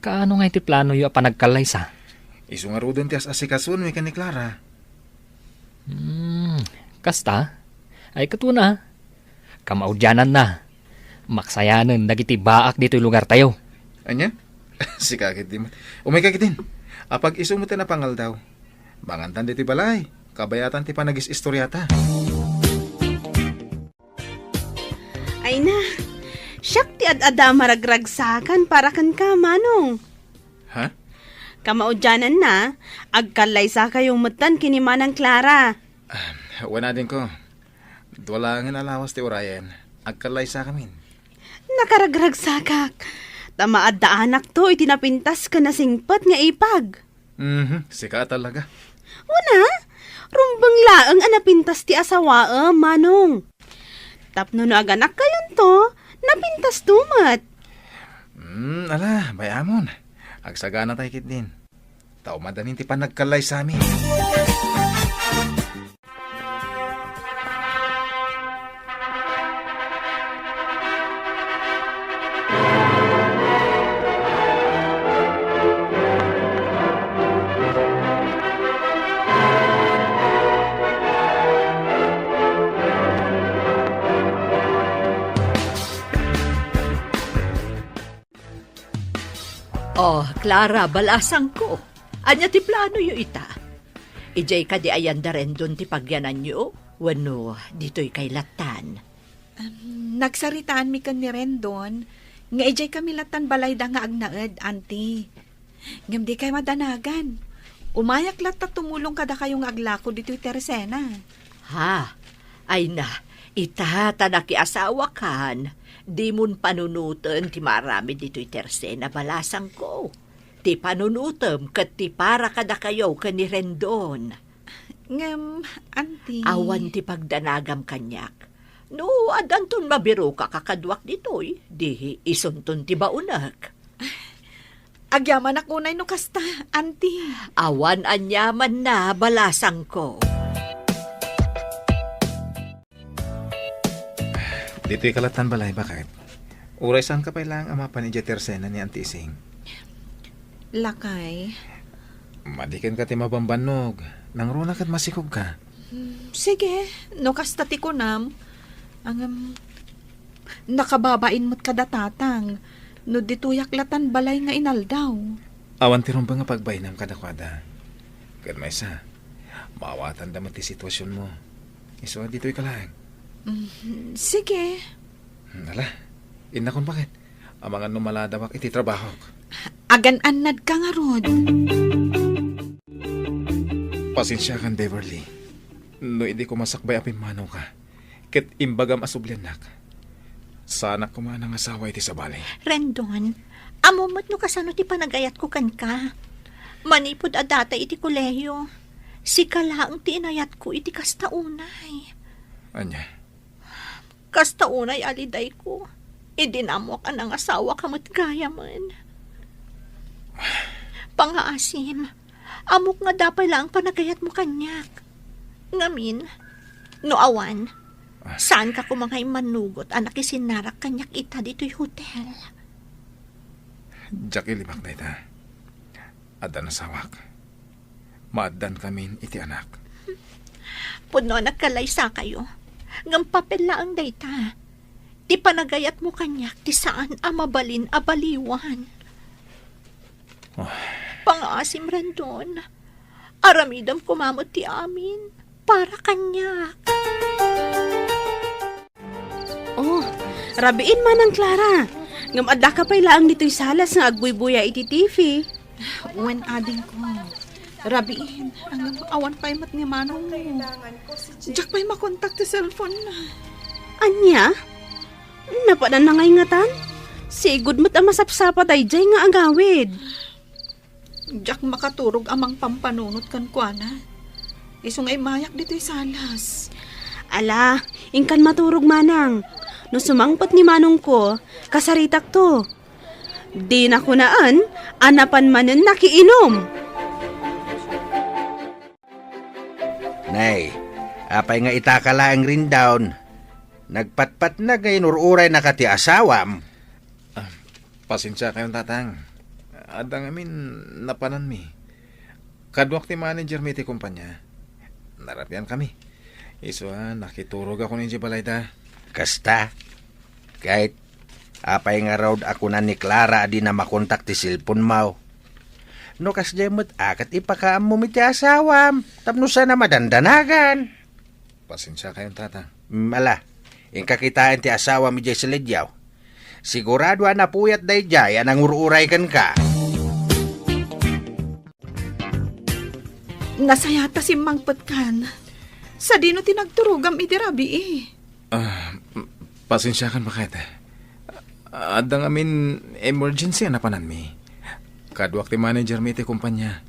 kaano nga iti planoyo a panagkallaysa? Isu ngaruden ti as-asikasoenmi ken ni Clara. Hmm, kasta? Ay, ket wen a. Kamaudiananna, maksayanen dagiti baak ditoy lugartayo. Ania? Sika ketdi met. Umayka ketdin. Apag-isu metten a pangaldaw. Mangantan ditoy balay. Kabayatan ti panagis-istoriata. Ay na, siak ti ad-adda a maragragsakan para kenka, Manong. Ha? Kamaudiananna, agkallaysakayo metten ken ni Manang Clara. Ah, wen, adingko. Dua laengen a lawas ti urayen. Agkallaysakamin. Nakaragragsakak. Ta maaddaanakto iti napintas ken nasingpet nga ipag. Mhm, sika a talaga. Wen a, rumbeng laeng a napintas ti asawaem, Manong. Tapno no aganakkayonto, napintasto met. Hmm, ala, bay-amon. Agsaganatay ketdin. Ta umadanin ti panagkallaysami. Oh, Clara, balasangko. Ania ti planoyo ita? Idiay kadi ayan da Rendon ti pagyananyo? Wenno ditoy kay lattan? Em, nagsaritaanmi ken ni Rendon nga idiay kami lattan balayda nga agnaed, Auntie. Ngem dikay madanagan. Umayak latta tumulong kadakayo nga aglako ditoy tersena. Ha? Ay na, Ita ta nakiasawakan, dimon panunoten ti maaramid ditoy tersena, balasangko. Ti panunotem ket ti para kadakayo ken ni Rendon. Ngem, Auntie. Awan ti pagdanagam kaniak. No addanton mabiroka kakaduak ditoy, di isunton ti baonek. Agyamanak unay no kasta, Auntie. Awan aniamanna, balasangko. Ditoy ka lattan balay, baket. Uray saanka pay laeng a mapan idiay tersena ni Auntie Ising. Lakay. Madi kenka ti mabambannog. Nangruna ket masikogka. Hmm, sige, no kasta ti kunam. Ngem, nakababain met kada tatang. No ditoyak lattan balay nga inaldaw. Awan ti rumbeng a pagbainam kadakuada. Ket maysa, maawatanda met ti situasionmo. Isu a ditoy ka laeng. Mm, sige. Hmm, ala, innakon baket. Amangan no maladawak iti trabahok. Agan-annadka ngarud. Pasensiakan, Beverly. No idi koma sakbay a pimmanawka, ket imbagam a subliannak, saanak koma a nangasawa iti sabali. Rendon, ammom met no kasano ti panagayatko kenka. Manipud a data iti kolehiyo, sika laeng ti inayatko iti kasta unay. Ania? Kasta unay a lidayko, idi naammoak a nangasawaka met gayamen. Pangaasim, ammok nga dapay laeng panagayatmo kaniak. Ngamin, no awan, saanka koma nga immannugot a nakisinnarak kaniak ita ditoy hotel. Diak ilimak dayta. Adda nasawak. Maaddankamin iti anak. Pudno a nagkalaysakayo. Ngem papel laeng dayta. Ti panagayatmo kaniak ti saan a mabalin a baliwan. Oh. Pangaasim, Rendon. Aramidem koma met ti amin para kaniak. Oh, rabiin, Manang Clara. Ngem addaka pay laeng ditoy salas nga agbuybuya iti T V. Wen, adingko. Rabiin, ngem awan pay met ni manongmo. Diak pay makontak ti cellphone na. Ania? Napanan na ngay ngatan? Sigud met a masapsapa daydiay nga agawid. Diak makaturog a mangpampanunot kenkuana. Isu nga immayak ditoy salas. Ala, inkan maturog, Manang. No sumangpet ni manongko, kasaritakto. Dina kunaen a napan manen nakiinum. Nay, apay nga itaka laeng rindaon? Nagpatpatnag nga inur-uraynaka ti asawam. Ah, pasensiakayon, Tatang. Adda ngamin napananmi. Kaduak ti managermi iti kumpanya. Narabiankami. Isu a nakiturogakon idiay balayda. Kasta? Ket apay ngarud a kuna ni Clara a dina makontak ti cellphonemaw? No kasdiay met a ket ipakaammom iti asawam tapno saan a madandanagan. Pasensiakayon, Tatang. Mm, ala, inka kitaen ti asawam idiay salidiaw. Sigurado a napuyat daydiay a nangur-uray kenka. Nasayat a simmangpetkan. Sadino ti nagturogam idi rabii? Ah, m-, pasensiakan, baket. Adda ngamin emergency a napananmi. Kaduak ti managermi iti kumpanya.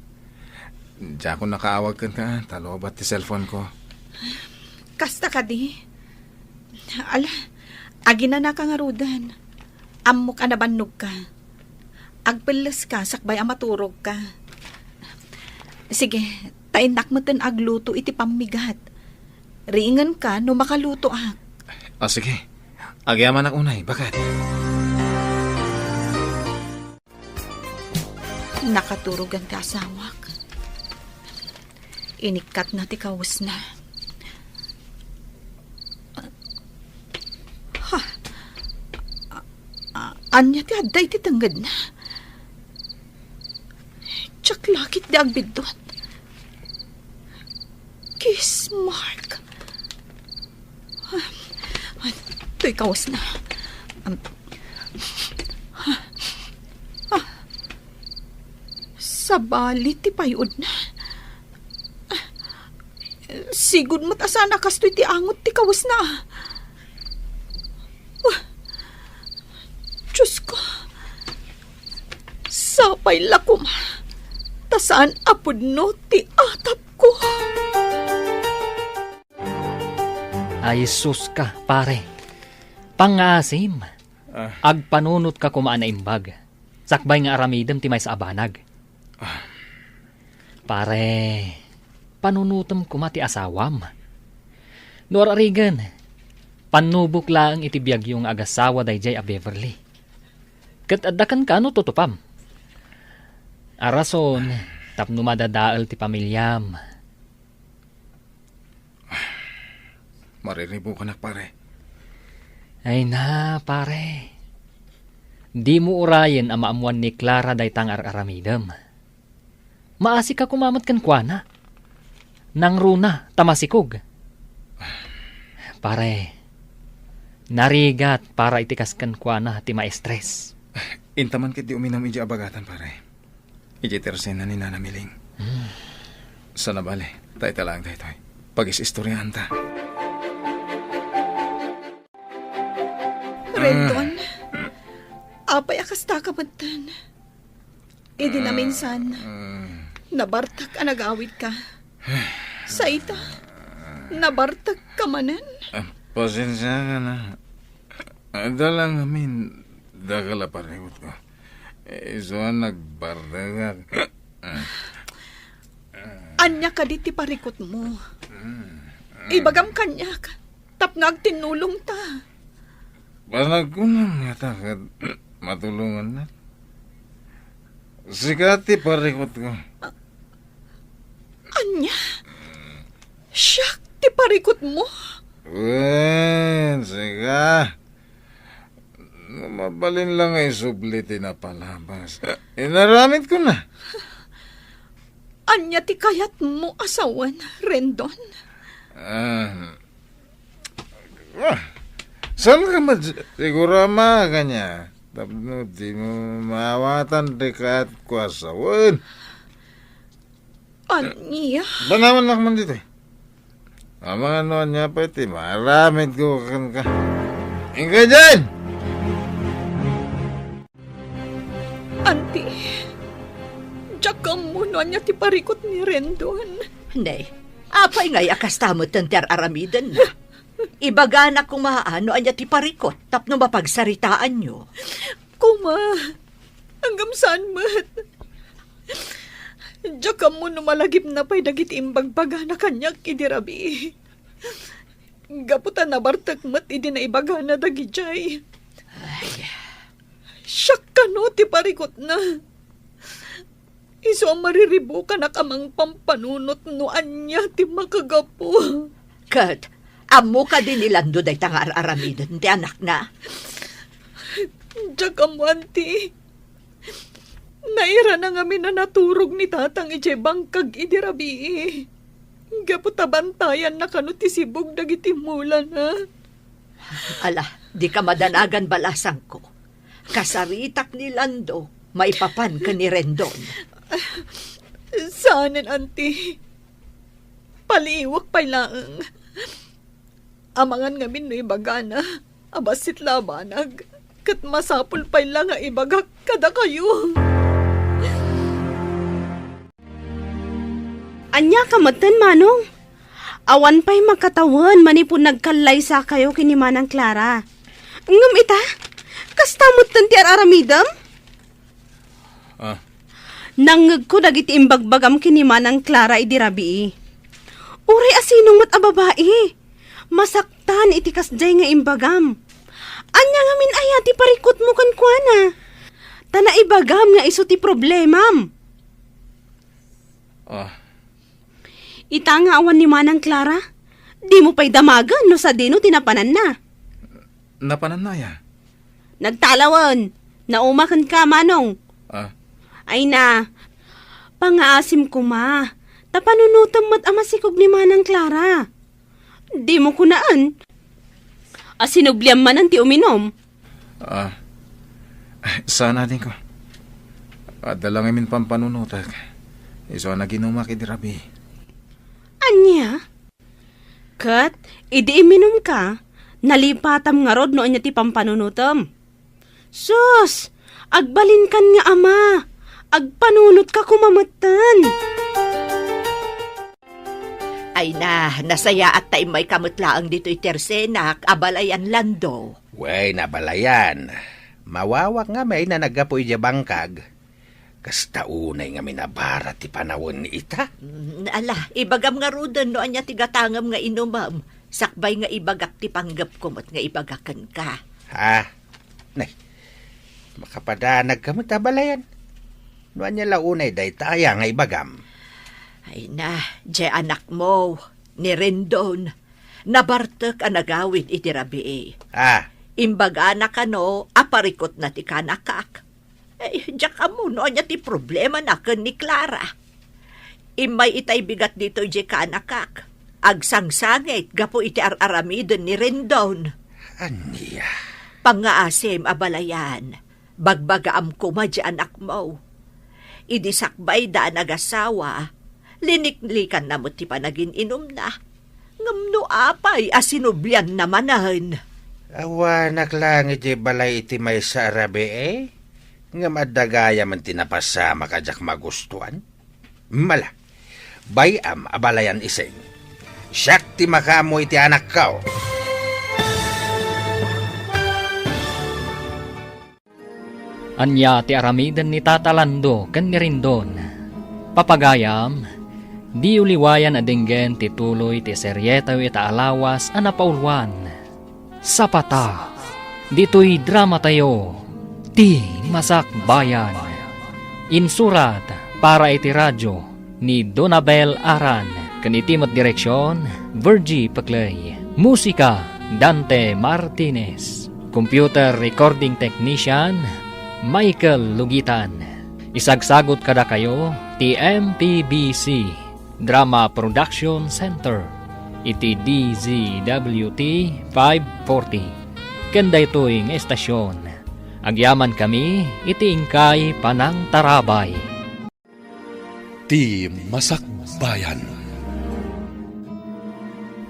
Diakon nakaawag kenka ta lobat ti cellphoneko. Kasta kadi? Ala, aginanaka ngaruden. Ammok a nabannogka. Agpelleska sakbay a maturogka. Sige, ta innak meten agluto iti pammigat. Riingenka no makalutoak. Ah, sige. Agyamanak unay, baket. Nakaturogan ti asawak. Inikkatna ti kawesna. Ha? A-, a-, ania ti adda iti tengngedna? Diak la ketdi agbiddut. Kiss mark. Toy kawesna. Um, ah, sabali ti pay-odna. Sigud met a saan a kastoy ti angot ti kawesna. Ita pay la koma, ta saan a pudno ti atapko. Ay, sus ka, pare. Pangngaasim, Ah. agpanunot ka koma a naimbag. Sakbay nga aramidem ti maysa a banag. Ah. Pare, panunotem koma ti asawam. No ar-arigen, pannubok laeng iti biagyo nga agasawa daydiay a Beverly. Ket adda kenka no tutupam. A rason tapno madadael ti pamiliam. Mariribukanak, pare. Ay na, pare. Dimo urayen a maammuan ni Clara dayta nga ar-aramidem. Maasika koma met kenkuana. Nangruna ta masikog. Pare, narigat para iti kas kenkuana ti ma-stress. Inta man ketdi uminum idiay abagatan, pare. Idiay tersena ni Nana Miling. Hmm. Sana bale, ta ita laeng daytoy. Pagis-istoryaanta. Rendon, apay a kasta ka metten? Idi naminsan, nabartek a nagawidka. Sa ita, nabartek ka manen? Ah, pasensiakan a. Adda la ngamin dakkel a parikutko. Isu a nagbartekak. Ania kadi ti parikutmo? Ibagam kaniak, tapno agtinnulongta. Panagkunam ngata ket matulongannak. Sika ti parikutko. Ania? Siak ti parikutmo? Wen, sika. No mabalin la nga isubli ti napalabas, inaramidkona. Ania ti kayatmo a sawen, Rendon? Ah, ah, saan ka met siguro a makakania tapno dimo maawatan ti kayatko a sawen? Ania? Banawannak man ditoy. Amangan no ania pay ti maaramidko kenka. Inka diay! Anti, diak ammo no ania ti parikut ni Rendon. Ne, apay ngay a kasta metten ti ar-aramidenna? Ibaganak koma no ania ti parikut tapno mapagsaritaanyo. Koma, ngem saan met. Diak ammo no malagipna pay dagiti imbagbagana kaniak idi rabii. Gapu ta nabartek met idi naibagana dagidiay. Ay. Siak kano ti parikutna. Isu a mariribukanak a mangpampanunot no ania ti makagapu. Ket, ammo kadi ni Lando dayta nga ar-aramiden ti anakna? Diak ammo, anti. Nairana ngamin a naturog ni tatang idiay bangkag idi rabii. Gapu ta bantayanna kano ti sibug dagiti mulana. Ala, dika madanagan, balasangko. Kasaritak ni Lando maipapan ken ni Rendon. Saanen, anti. Paliiwek pay laeng. Amangan ngamin no ibagana a bassit la a banag, ket masapul pay la nga ibagak kadakayo. Ania ka metten, Manong? Awan pay makatawen manipud nagkallaysakayo ken ni Manang Clara. Ngem ita, kasta metten ti ar-aramidem? Ah. Nangngegko dagiti imbagbagam ken ni Manang Clara idi rabii. Uray a sinong met a babai, masaktan iti kasdiay nga imbagam. Ania ngamin aya ti parikutmo kenkuana? Ta naibagam nga isu ti problemam. Ah. Ita nga awan ni Manang Clara, dimo pay damagen no sadino ti napananna. Napananna aya? Nagtalawen. Nauma kenka, Manong. Ah. Ay na, pangaasim koma, ta panunotem met a masikog ni Manang Clara. Dimo kunaen a sinubliam manen ti uminum. Ah, saan, adingko. Adda la ngamin pampanunotek. Isu a naginumak idi rabii. Ania? Ket idi iminumka, nalipatam ngarud no ania ti pampanunotem. Sus! Agbalinkan nga ama! Agpanunotka koma metten. Ay na, nasayaat ta immayka met laeng ditoy tersenak a balayan, Lando. Wen, abalayan. Mawawak ngamin a naggapu idiay bangkag. Kasta unay ngamin a bara ti panawen ita. Mm, ala, ibagam ngaruden no ania ti gatangem nga inumem. Sakbay nga ibagak ti panggepko met nga ibaga kenka. Ha? Nay, makapadanagka met, abalayan. No ania la unay dayta aya nga ibagam? Ay na, diay anakmo, ni Rendon. Nabartek a nagawid iti rabii. Ah. Imbagana kano a parikutna ti kanakak. Ay, diak ammo no ania ti problemana ken ni Clara. Immay itay bigat ditoy diay kanakak. Agsangsangit gapu iti ar-aramiden ni Rendon. Ania? Pangngaasim, abalayan. Bagbagaam koma diay anakmo. Idi sakbayda a nagasawa, liniklikanna met ti panagin-inumna. Ngem no apay a sinublianna manen? Awanak laeng idiay balay iti maysa a rabii, ngem adda gayamen ti napasamak a diak magustuan. Mala, bay-am, abalayan, Ising. Siak ti makaammo iti anakko. Ania ti aramiden ni Tata Lando ken ni Rendon? Papagayam, diyo liwayan a denggen ti tuloy ti serietayo ita a lawas a napauluan, Sapata. Ditoy dramatayo, Ti Masakbayan. Insurat para iti radio ni Donabel Aran ken iti met direksion, Virgie Peclay. Musika, Dante Martinez. Computer recording technician, Michael Lugitan. Isagsagut kadakayo ti M P B C Drama Production Center iti D Z W T five forty. Ken daytoy nga estasion, agyamankami iti inkay panangtarabay. Ti Masakbayan.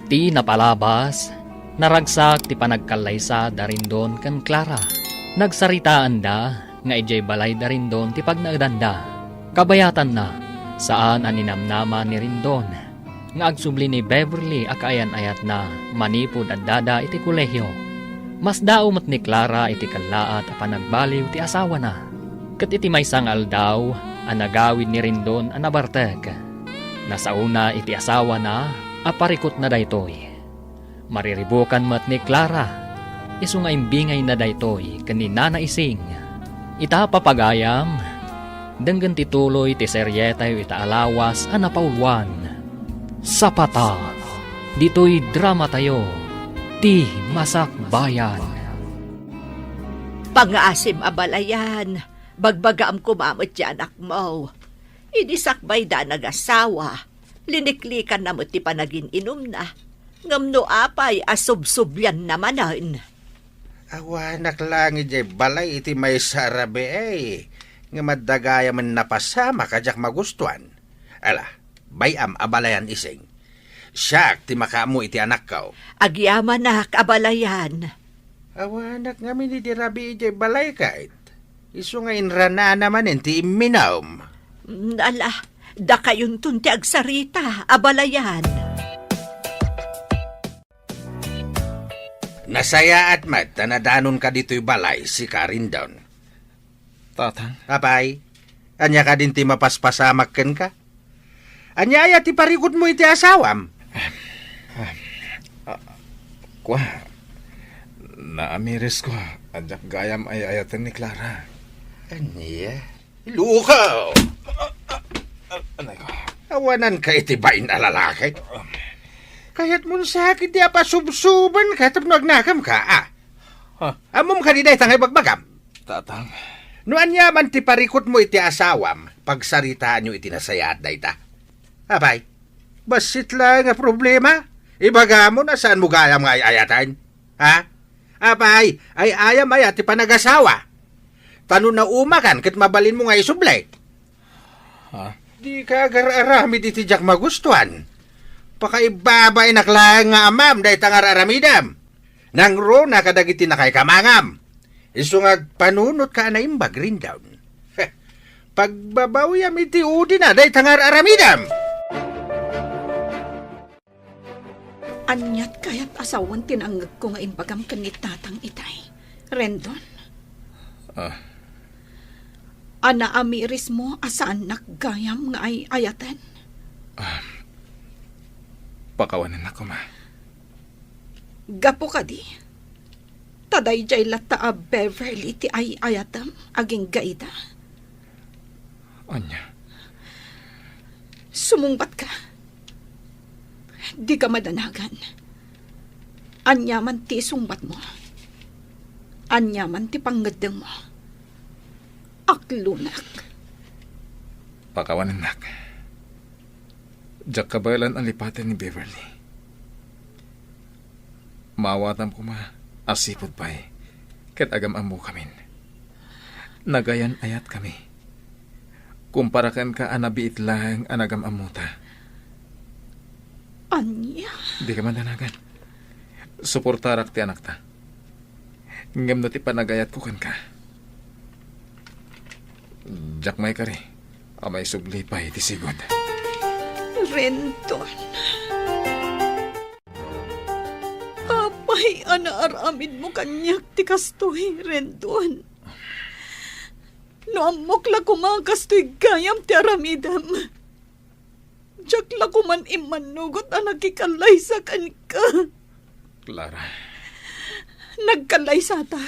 Ti napalabas, naragsak ti panagkallaysa da Rendon ken Clara. Nagsaritaanda nga idiay balay da Rendon ti pagnaedanda. Kabayatanna, saan a ninamnama ni Rendon nga agsubli ni Beverly a kaayan-ayatna manipud addada iti kolehio. Masdaaw met ni Clara iti kellaat a panagbaliw ti asawana. Ket iti maysa nga aldaw a nagawid ni Rendon a nabartek, nasaona iti asawana a parikutna daytoy. Mariribukan met ni Clara, isu nga imbingayna daytoy ken ni Nana Ising. Ita, papagayam, denggen ti tuloy ti serietayo ita a lawas a napauluan, Sapata. Ditoy dramatayo, Ti Masakbayan. Pangngaasim, abalayan, bagbagaam koma met ti anakmo. Idi sakbayda a nagasawa, liniklikanna met ti panagin-inumna. Ngem no apay a subsublianna manen? Awanak laeng idiay balay iti maysa a rabii, ngem adda gayamen napasamak a diak magustuan. Ala, bay-am, abalayan, Ising. Siak ti makaammo iti anakko. Agyamanak, abalayan. Awanak ngamin iti rabii idiay balay, ket isu nga inranana manen ti imminum. Mm, ala, dakayonton ti agsarita, abalayan. Nasayaat met ta nadanonka ditoy balay, sika, Rendon. Tatang. Apay, ania kadin ti mapaspasamak kenka? Ania aya ti parikutmo iti asawam? Ah, ah, kua, naamirisko a diak gayam ay-ayaten ni Clara. Ania? Luka! Anay ko. Awananka iti bain a lalaki. Kayatmon sakit ti apasubsubanka tapno agnakamka, a? Ha? Ammom kadi dayta nga ibagbagam? Tatang. No aniaman ti parikutmo iti asawam, pagsaritaanyo iti nasayaat dayta. Apay, bassit laeng a problema. Ibagamon a saanmo gayam nga ay-ayaten. Ha? Apay, ay-ayam aya ti panagasawa? Ta no naumakan ket mabalinmo nga isubli. Ha? Dika agar-aramid iti diak magustuan. Pakaibabainak laeng nga amam dayta nga ar-aramidem. Nangruna kadagiti nakaikamangam. Isu nga agpanunotka a naimbag, Rendon. Heh, Agbabawiam iti udina dayta nga ar-aramidem. Aniat kayat a sawen ti nangngegko nga imbagam ken ni Tatang itay, Rendon? Ah. A naamirismo a saannak gayam nga ay-ayaten? Ah, pakawanennak koma. Gapu kadi, ta daydiay latta a Beverly ti ay-ayatem agingga ita. Ania? Sumungbatka. Dika madanagan. Aniaman ti isungbatmo, aniaman ti pangngeddengmo, aklonak. Pakawanennak. Diak kabaelan a lipaten ni Beverly. Maawatam koma a sipud pay ket agam-ammokamin. Nagayan-ayatkami. Kumpara kenka a nabiit laeng a nagam-ammota. Ania? Dika madanagan. Suportarak ti anakta. Ngem no ti panagayatko kenka, diak maikari a maisubli pay ti sigud. Rendon. Apay a naaramidmo kaniak ti kastoy, Rendon? No ammok la koma a kastoy gayam ti aramidem, diak la koman immannugot a nakikallaysa kenka. Clara. Nagkallaysata.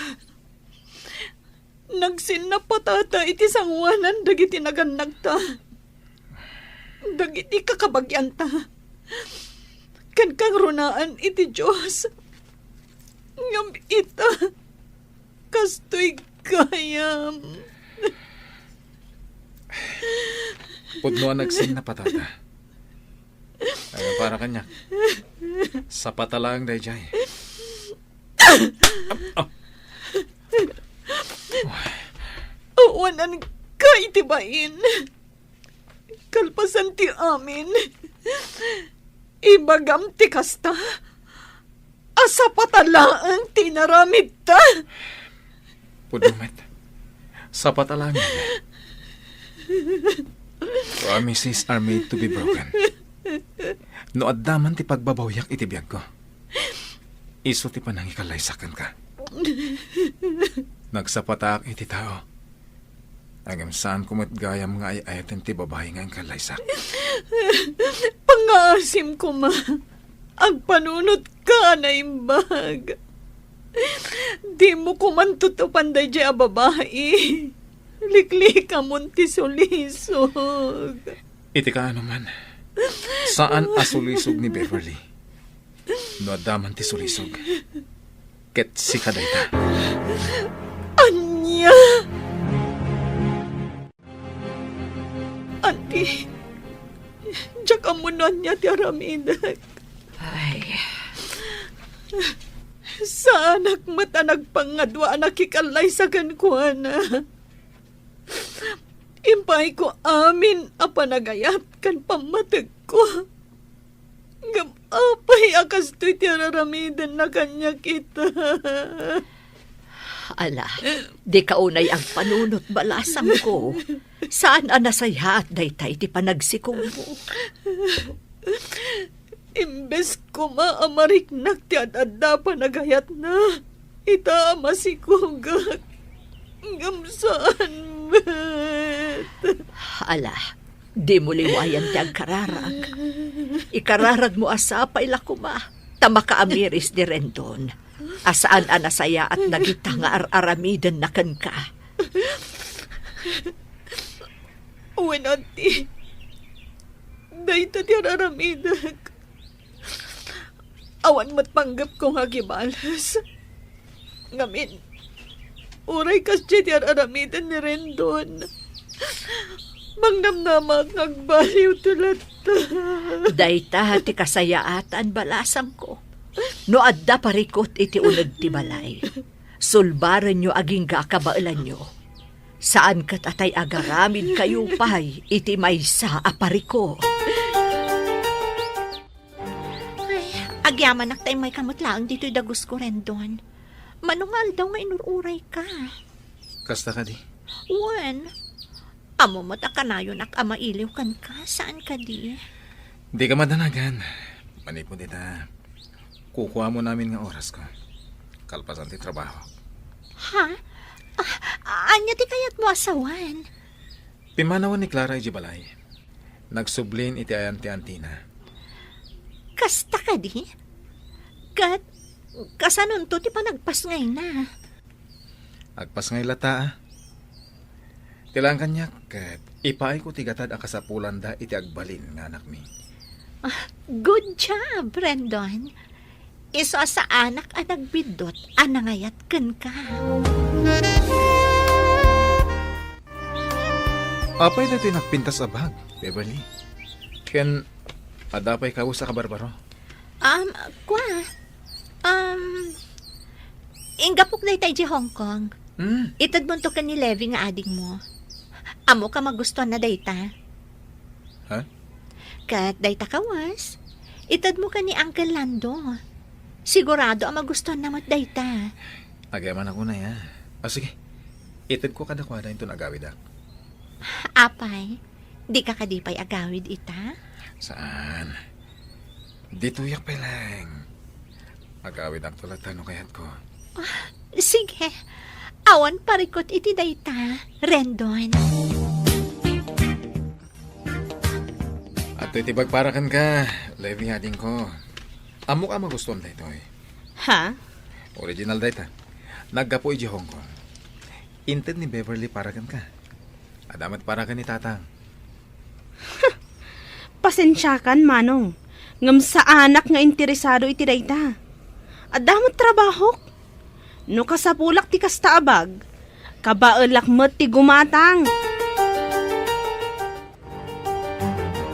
Nagsinnapatata iti sangoanan dagiti nagannakta, dagiti kakabagianta, ken kangrunaan iti Dios. Ngem ita, kastoy gayam. Pudno a nagsinnapatata. Ay, para kaniak. Sapata laeng daydiay. Ah. Awanan ka iti bain. Kalpasan ti amin, ibagam ti kasta a sapata laeng ti inaramidta. Pudno met. Sapata laeng. Promises are made to be broken. No adda man ti pagbabawiak iti biagko, isu ti panangikallaysak kenka. Nagsapatak iti tao. Ngem saanko met gayam nga ay-ayaten ti babai nga inkallaysak. Pangngaasim koma. Agpanunotka a naimbag. Dimo koman tutupan daydiay a babai. Liklikamon ti sulisog. Iti kaano man, saan a sulisog ni Beverly. No adda man ti sulisog, ket sika dayta. Ania? Anti, diak ammo no ania ti aramidek. Ay. Saanak met a nagpangadua a nakikallaysa kenkuana. Impaayko amin a panagayat ken pammategko. Ngem apay a kastoy ti ar-aramidenna kaniak ita? Ala, dika unay agpanunot, balasangko. Saan a nasayaat dayta iti panagsikomo. Imbes koma a mariknak ti ad-adda a panagayatna, ita a masikogak, ngem saan met. Ala, dimo liwayan ti agkararag. Ikararagmo a sapay la koma, ta makaamiris ni Rendon a saan a nasayaat dagita nga ar-aramidenna kenka. Wen, anti, dayta ti ar-aramidek. Awan met panggepko nga agibales. Ngamin, uray kasdiay ti ar-aramiden ni Rendon, mangnamnamak nga agbaliwto latta. Dayta ti kasayaatan, balasangko. No adda parikut iti uneg ti balay, sulbarenyo agingga a kabaelanyo. Saan ket a tay agaramidkayo pay iti maysa a parikut. Ay, agyamanak ta immayka met laeng ditoy dagusko, Rendon. Mano nga aldaw nga inur-urayka? Kasta kadi? Wen, Ammom met a kanayonak a mailiw kenka, saan kadi? Dika madanagan. Manipud ita, kukuamon amin nga orasko kalpasan ti trabaho. Ha? Ah, ania ti kayatmo a sawen? Pimmanawen ni Clara idiay balay. Nagsublin iti ayan ti antina. Kasta kadi? Ket kasanonto ti panagpasngayna? Agpasngay latta, a. Ti laeng kaniak ket ipaayko ti gatad a kasapulanda iti agbalin nga anakmi. Ah, good job, Rendon. Isu a saanak a nagbiddut a nangayat kenka. Apay daytoy nagpintas a bag, Beverly? Ken adda pay kawes a kabarbaro? Um, kua. Um, inggapok dayta idiay Hong Kong. Hmm. Itedmonto ken ni Levi nga adingmo. Ammok a magustuanna dayta. Ha? Ket dayta kawes, itedmo ken ni Uncle Lando. Sigurado a magustuanna met dayta. Agyamanak unay, a. O, sige. Itedko kadakuada inton agawidak. Apay, dika kadi pay agawid ita? Saan. Ditoyak pay laeng. Agawidakto latta no kayatko. Ah, sige. Awan parikut iti dayta, Rendon. Adtoy ti bag para kenka, Levi, adingko. Ammok a magustuam daytoy. Ha? Original dayta. Naggapu idiay Hong Kong. Inted ni Beverly para kenka. Adda met para ken ni Tatang. Pasensiakan, Manong, ngem saanak nga interesado iti dayta. Adda met trabahok. No kasapulak ti kasta a bag, kabaelak met ti gumatang.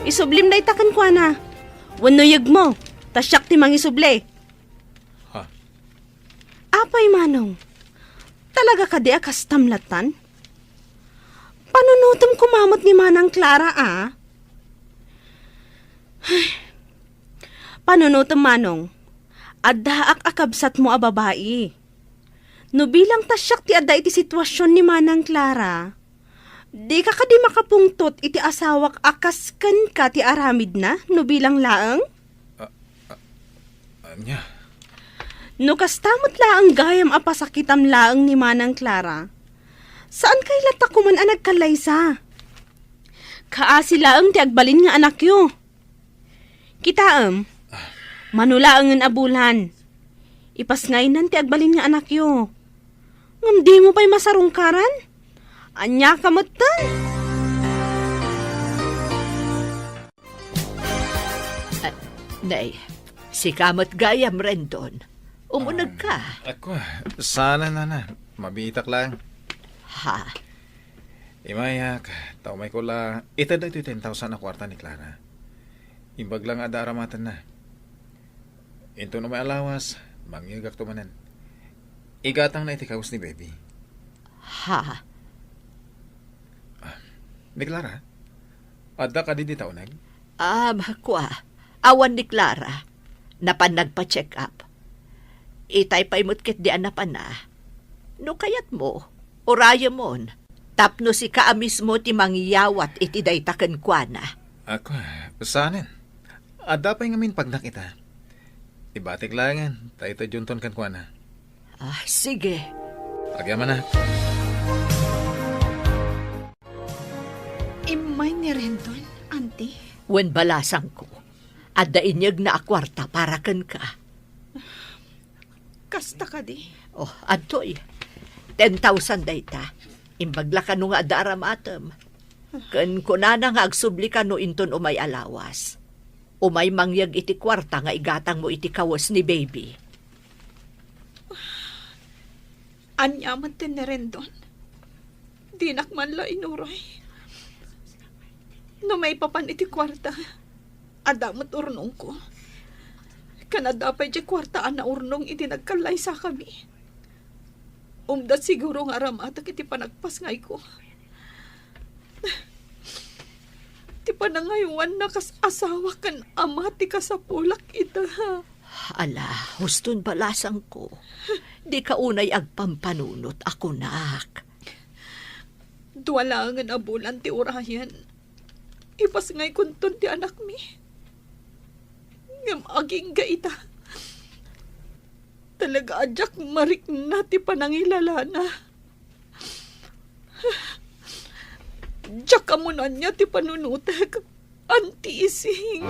Isublim dayta kenkuana. Wenno yegmo, ta siak ti mangisubli. Ha? Apay, Manong? Talaga kadi a kastam lattan? Panunotem koma met ni Manang Clara, a. Panunotem, Manong. Addaak a kabsatmo a babai. No bilang ta siak ti adda iti situasion ni Manang Clara, dika kadi makapungtot iti asawak a kas kenka ti aramidna no bilang laeng? A, a, ania? No kasta met laeng gayam a pasakitam laeng ni Manang Clara, saankay latta koman a nagkallaysa. Kaasi laeng ti agbalin nga anakyo. Kitaem, mano laengen a bulan, ipasngaynan ti agbalin nga anakyo. Ngem dimo pay masarungkaran? Ania ka metten? Ah, nay, sika met gayam, Rendon. Umuneg ka. Ah, ako, saan, nana. Mabiitak lang. Ha? Imayak, ta umayko la, ited daytoy ten thousand a kuarta ni Clara. Imbag la nga adda aramatenna. Inton umay a lawas, mangyegakto manen. Igatangna iti kawes ni Baby. Ha? Ah, ni Clara? Adda kadi dita uneg? Ah, kua, awan ni Clara. Napan nagpa-check up. Itay pay met ketdi a napanna. No kayatmo, urayemon. Tapno sika a mismo ti mangyawat iti dayta kenkuana. Ako, saanen? Adda pay ngamin pagnak ita. Ibatik laengen, ta ita dionton kenkuana. Ah, sige. Agyamanak. Immay ni Rendon, Auntie. Wen, balasangko. Adda inyegna a kuarta para kenka. Kasta kadi? Oh, adtoy. Ten thousand dayta. Imbag la kano nga adda aramatem. Ken kunana nga agsubli kano inton umay a lawas. Umay mangyeg iti kuarta nga igatangmo iti kawes ni Baby. Ania met ti ni Rendon? Dinak man la inuray. No maipapan iti kuarta, adda met urnongko. Ken adda pay diay kuarta a naurnong idi nagkallaysakami. Umda siguro nga aramatek iti panagpasngayko. Ti panangaywanna kas asawa ken ama ti kasapulak ita. Ala, huston balasangko. Dika unay agpampanunot a kunak. Dua laengen a bulan ti urayen. Ipasngaykonton ti anakmi. Ngem agingga ita. Talaga a diak marikna ti panangilalana. Diak ammo no ania ti panunotek, Auntie Ising.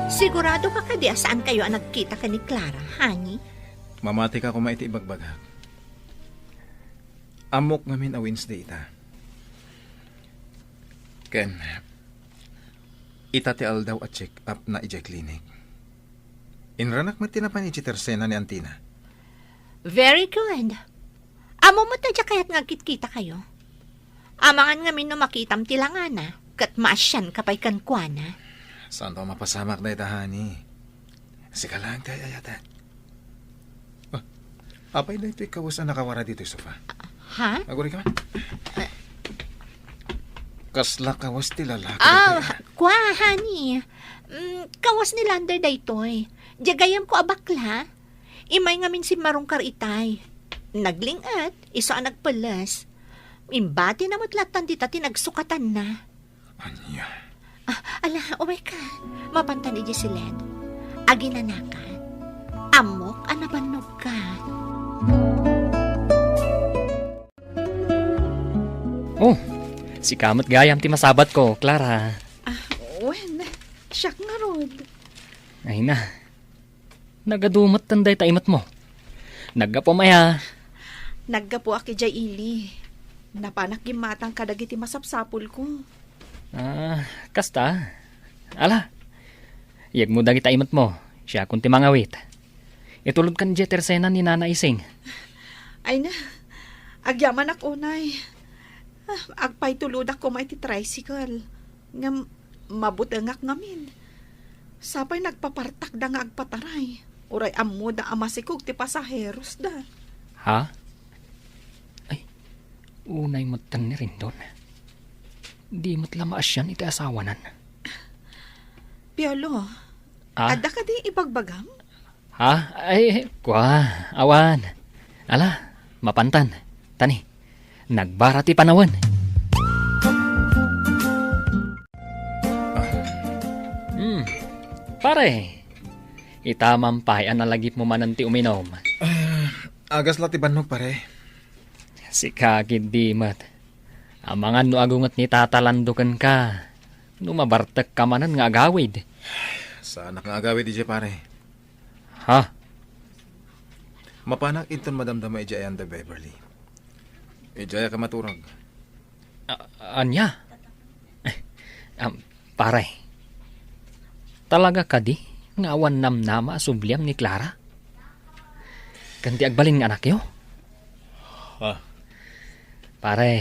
Sigurado ka kadi a saan kayo a nagkita ken ni Clara, honey? Mamati ka koma iti ibagbagak. Ammok ngamin a Wednesday ita. Ken, ita ti aldaw a check-up na idiay clinic. Inranak met ti napan idiay tersena ni Antina. Very good. Ammom met a diak kayat nga agkitkita kayo. Amangan ngamin no makitam ti langana, ket maasian ka pay kenkuana. Saanto a mapasamak dayta, honey. Sika laeng ti ay-ayatek. Ah, apay daytoy kawes a nakawara ditoy sofa? Ha? Aguray ka man. Kasla kawes ti lalaki Ah, daytoy, ah. Kua, honey. Mm, kawes ni Lander daytoy. Diay gayyemko a bakla. Immay ngamin simmarungkar itay. Nagling-et, isu a nagpelles. Imbatina met lattan dita ti nagsukatanna. Ania? Ah, ala, umay ka. Mapantan idiay siled. Aginanakan. Ammok a nabannog ka. Oh, sika met gayam ti masabatko, Clara. Ah, wen, siak ngarud. Ay na. Nagadu metten dayta imetmo. Naggapuam aya? Naggapuak idiay ili. Napanak gimmatang kadagiti masapsapulko. Ah, kasta. Ala, yegmo dagita imetmo. Siakon ti mangawit. Itulodkan idiay tersena ni Nana Ising. Ay na, agyamanak unay. Ah, agpaitulodak koma iti tricycle. Ngem mabutengak ngamin. Sapay nagpapartakda nga agpataray. Uray ammoda a masikog ti pasaherosda. Ha? Ay, unay metten ni Rendon. Di met la maasian iti asawanan. Piolo, Ah? Adda kadi ibagbagam? Ha? Ay, kua, awan. Ala, mapantan. Tani, nagbara ti panawen. Hmm. Pare, ita man pay a nalagipmo manen ti uminom. Ah, agas la ti bannog, pare. Sika ketdi met. Amangan no agunget ni Tata Lando kenka. No mabartekka manen nga agawid. Saanak nga agawid idiay, pare. Ha? Mapanak inton madamdama idiay ayan da Beverly. Idiay ka maturag. A-, ania? Eh, am, pare. Talaga kadi nga awan namnama a subliam ni Clara? Ken ti agbalin nga anakyo? Ha? Pare,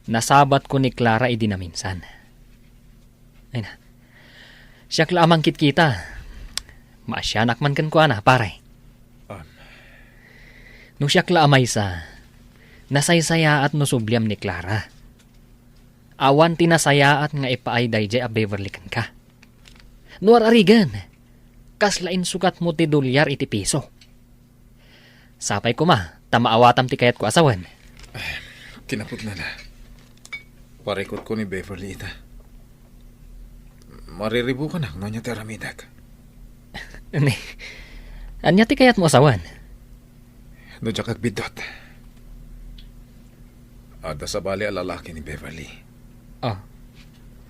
nasabatko ni Clara idi naminsan. Ay na. Siak la a mangkitkita. Maasianak man kenkuana, pare. Ah. No siak la a maysa, nasaysayaat no subliam ni Clara. Awan ti nasayaat nga ipaay daydiay a Beverly kenka. No ar-arigen, kasla insukatmo ti dolyar iti piso. Sapay koma ta maawatam ti kayatko a sawen. Kinapudnana, parikutko ni Beverly ita. Mariribukanak no ania ti aramidek. Ni, ania ti kayatmo a sawen? No diak agbiddut, adda sabali a lalaki ni Beverly. Ah.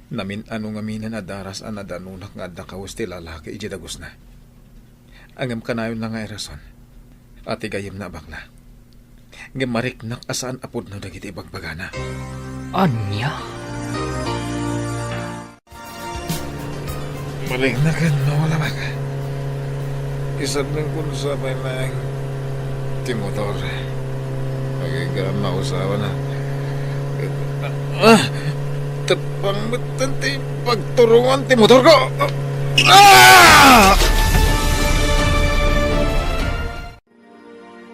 Namin-ano ngaminen a daras a nadanonak nga adda kawes ti lalaki idiay dagusna. Ngem kanayon la nga irason a ti gayyemna a bakla. Ngem mariknak a saan a pudno dagiti ibagbagana. Ania? Mariknak ken no wala met. Isardengko no sapay laeng ti motor. Agingga a mausawan a. Ah! Teppang metten ti pagturongan ti motorko! Ah!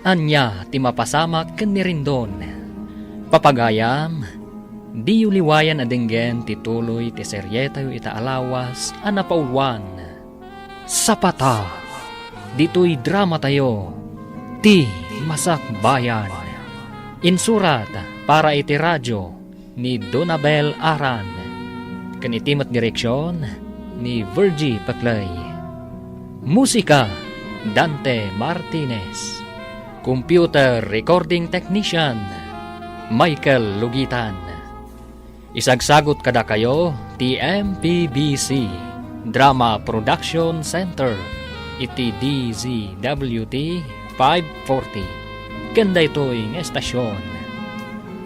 Ania ti mapasamak ken ni Rendon? Papagayam, diyo liwayan a denggen ti tuloy ti serietayo ita a lawas a napauluan, Sapata. Ditoy dramatayo, ti Masakbayan. Insurat para iti radyo ni Donabel Aran. Ken iti met direksion ni Virgie Peclay. Musika, Dante Martinez. Computer recording technician, Michael Lugitan. Isagsagut kadakayo ti M P B C Drama Production Center iti D Z W T five forty. Ken daytoy nga estasion,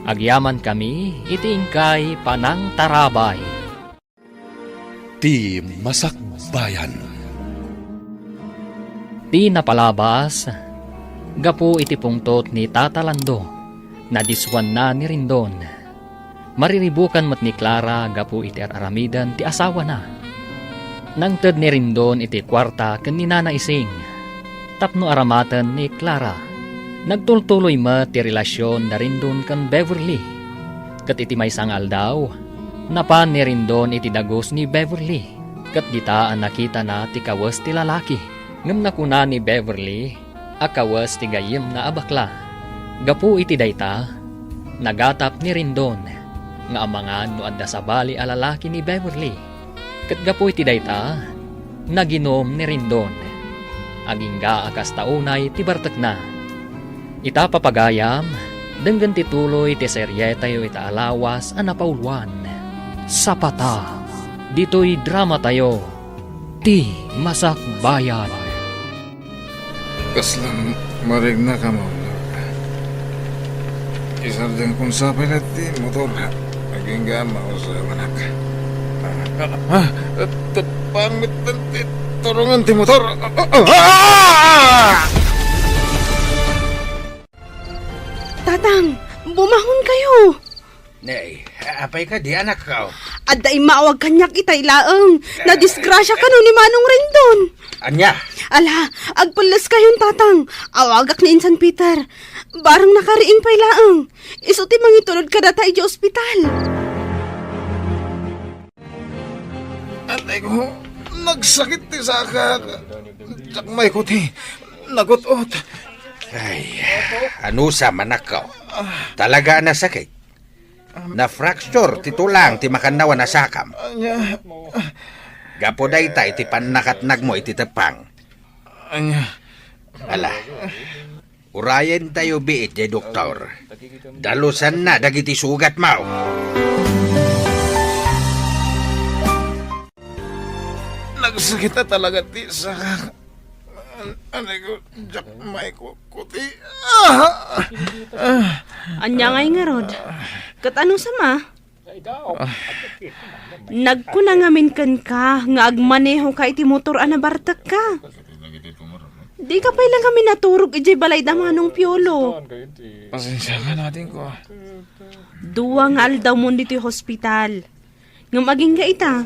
agyamankami iti inkay panangtarabay. Ti masakbayan. Ti napalabas, gapu iti pungtot ni Tata Lando, nadiswanna ni Rendon. Mariribukan met ni Clara gapu iti ar-aramiden ti asawana. Nangted ni Rendon iti kuarta ken ni Nana Ising tapno aramaten ni Clara. Nagtultuloy met ti relasion da Rendon ken Beverly. Ket iti maysa nga aldaw, napan ni Rendon iti dagus ni Beverly. Ket dita a nakitana ti kawes ti lalaki. Ngem nakuna ni Beverly a kawes ti gayyemna a bakla. Gapu iti dayta, nagatap ni Rendon nga amangan no adda sabali a lalaki ni Beverly. Ket gapu iti dayta, naginum ni Rendon. Agingga a kasta unay ti bartekna. Ita, papagayam, denggen ti tuloy ti serietayo ita a lawas a napauluan. Sapata, ditoy dramatayo, Ti Masakbayan. Kasla marigna ka, Maulog. Isardengkon sa pay la ti motor. Agingga a mausay, anak. Ah, ah, tepang met ti turongen ti motor. Ah, ah, ah! Tatang, bumangon kayo! Nay, apay kadi, anakko? Adda immaawag kaniak itay laeng. Nadisgrasia kano ni Manong Rendon. Ania? Ala, agpelles kayon, Tatang. Awagak ni Insan Peter. Barang nakariing pay laeng. Isu ti mangitulod kadata idiay ospital. Atay ko, nagsakit ti sakak. Diak maikuti, nagut-ot. Ay, anusam, anakko? Talaga a nasakit? Na-fracture ti tulang ti makannawan a sakam. Ania? Gapu dayta iti pannakatnagmo iti tepang. Ania? Ala, urayentayo biit diay doktor. Dalusanna dagiti sugatmo. Nagsakit a talaga ti sakak. An-, anay ko, diak maikuti. Ah! Ah! Ania ngay ngarud? Ket anusam a? Nagkuna ngamin kenka nga agmanehoka iti motor a nabartekka. Dika pay la ngamin naturog idiay balay da Manong Piolo. Pasensiakan, adingko. Dua nga aldawmon ditoy hospital. Ngem agingga ita,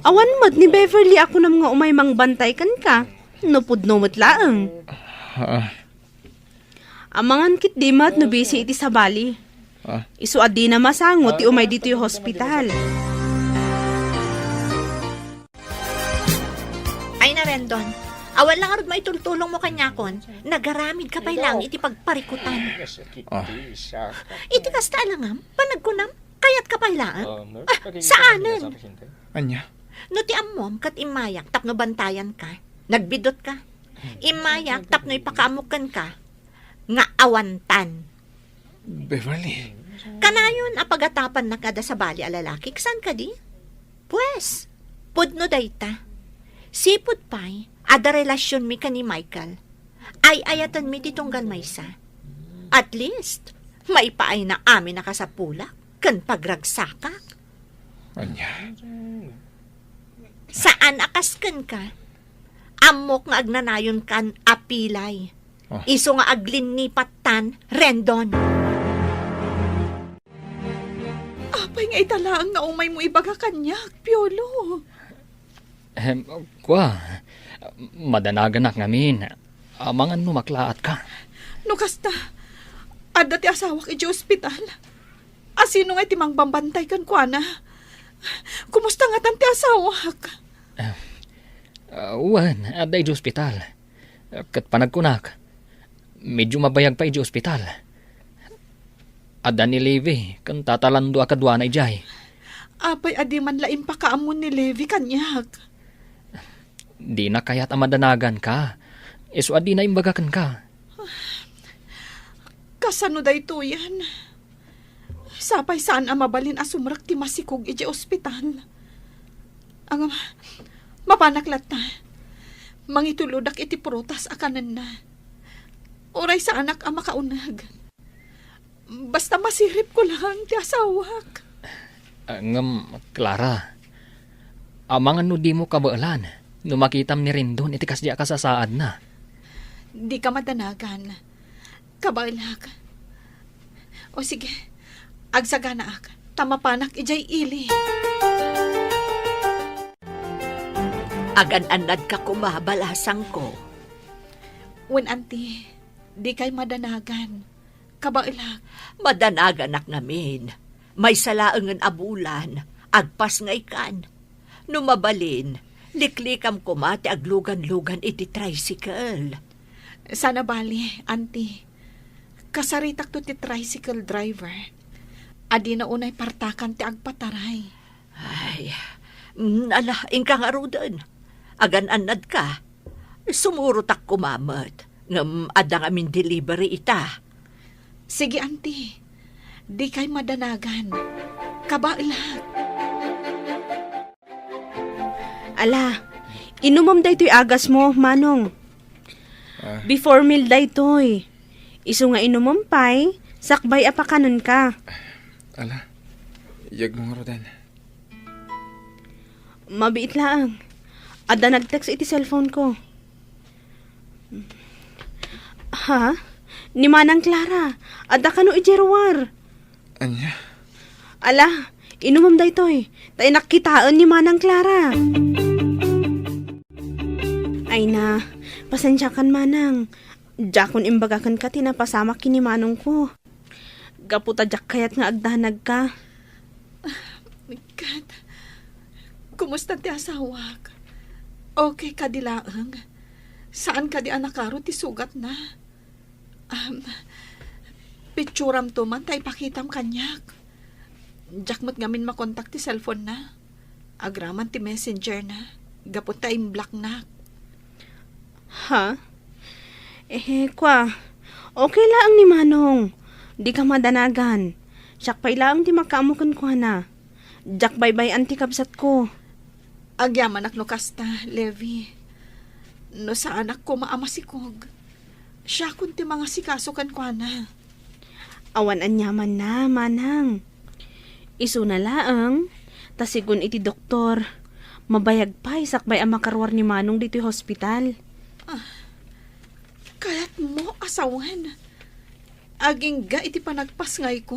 awan met ni Beverly a kunam nga umay mangbantay kenka, no pudno met laeng. Ah. Amangan ketdi met no bisi iti sabali. Ah. Isu a dina masango ti umay ditoy hospital. Ay, na, Rendon, awan la ngarud maitultulongmo kaniakon, nagaramidka pay laeng iti pagparikutan. Ah. Iti kasta, alangam, panagkunam, kayatka pay laeng? Ah, saanen. Ania? No ti ammom ket immayak tapno bantayanka, nagbidutka. Immayak tapno ipakaammok kenka nga awantan. Beverly. Kanayon a pagatapannak nga adda sabali a lalaki, saan kadi? Pues, pudno dayta. Sipud pay, adda relasionmi ken ni Michael. Ay-ayatenmi ti tunggal maysa. At least, maipaayna amin a kasapulak ken pagragsakak. Ania? Saan a kas kenka. Ammok nga agnanayonkan a pilay. Ah. Isu nga aglinnipattan, Rendon. Apay nga ita laeng nga umaymo ibaga kaniak, Piolo? Em, kua, madanaganak ngamin. Amangan no maklaatka. No kasta, adda ti asawak idiay ospital. A sino ngay ti mangbambantay kenkuana? Kumusta ngatan ti asawak? Ah, ah, wen, adda idiay ospital. Ket panagkunak, Medyo mabayag pay idiay ospital. Adda ni Levi ken Tata Lando a kaduana idiay. Apay a di man la impakaammo ni Levi kaniak? Dina kayat a madanaganka. Isu a dina imbaga kenka. Kasano daytoyen? Sapay saan a mabalin a sumrek ti masikog idiay ospital. Ngem, mapanak latta. Mangitulodak iti prutas a kanenna. Uray saanak a makauneg. Basta masiripko lang ti asawak. Ah, ngem, Clara, amangan no dimo kabaelan no makitam ni Rendon iti kasdi a kasasaadna. Dika madanagan. Kabaelak. O sige, agsaganaak, ta mapanak idiay ili. Agan-annadka koma, balasangko. Wen, anti, dikay madanagan. Kabaelak. Madanaganak ngamin. Maysa laengen a bulan, agpasngaykan. No mabalin, liklikam koma ti aglugan-lugan iti tricycle. Saan a bali, anti. Kasaritakto ti tricycle driver. A dina unay partakan ti agpataray. Ay, mm, ala, inka ngaruden. Agan-annadka. Sumurotak koma met. Ngem adda ngamin delivery ita. Sige, anti. Dikay madanagan. Kabaelak. Ala, inumem daytoy agasmo, Manong. Ah. Before meal daytoy. Isu nga inumem pay, sakbay a pakanenka. Ala, iyagmo ngaruden. Mabiit laeng. Adda nag-text iti cellphone ko. Ha? Ni Manang Clara, adda kano idiay ruar? Ania? Ala, inumem daytoy. Ta innak kitaen ni Manang Clara. Ay na, pasensiakan, Manang. Diakon imbaga kenka ti napasamak ken ni Manongko. Gapu ta diak kayat nga agdanagka. Ket, kumusta ti asawak? Okay kadi laeng? Saan kadi a nakaro ti sugatna? Um, pitsuramto man ta ipakitam kaniak. Diak met ngamin makontak ti cellphone na. Agraman ti messenger na, gapu ta imblocknak. Ha? Eh, kwa, okay laeng ni Manong. Dika madanagan. Siak pay laeng ti makaammo kenkuana. Diak baybay-an ti kabsatko. Agyamanak no kasta, Levi. No saanak koma a masikog, siakon ti mangasikaso kenkuana. Awan aniamanna, Manang. Isuna laeng, ta sigun iti doktor, mabayag pay sakbay a makaruar ni Manong ditoy hospital. Ah, kayatmo a sawen? Agingga iti panagpasngayko,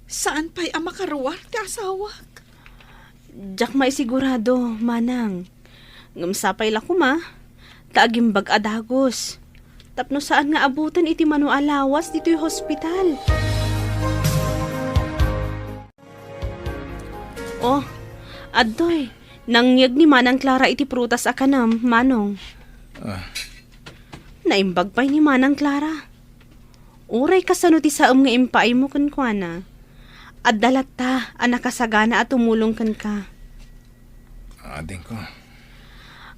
saan pay a makaruar ti asawak. Diak maisigurado, Manang. Ngem sapay la koma, ta agimbag a dagus. Tapno saan nga abuten iti mano a lawas ditoy hospital. Oh, adtoy, nangyeg ni Manang Clara iti prutas a kanem, Manong. Ah. Naimbag pay ni Manang Clara. Uray kasano ti saem nga impaaymo kenkuana, adda latta a nakasagana a tumulong kenka. Adingko.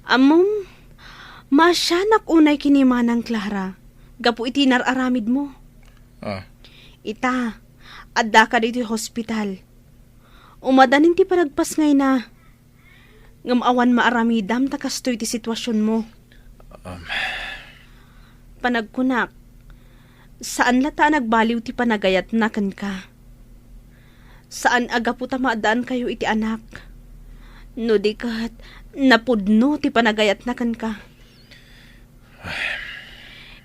Ammom, maasianak unay ken ni Manang Clara gapu iti nar-aramidmo. Ah. Ita, addaka ditoy hospital. Umadanin ti panagpasngayna. Ngem awan maaramidam ta kastoy ti situasionmo. Um. Panagkunak, saan latta a nagbaliw ti panagayatna kenka. Saan a gapu ta maaddaankayo iti anak. No di ket, napudno ti panagayatna kenka.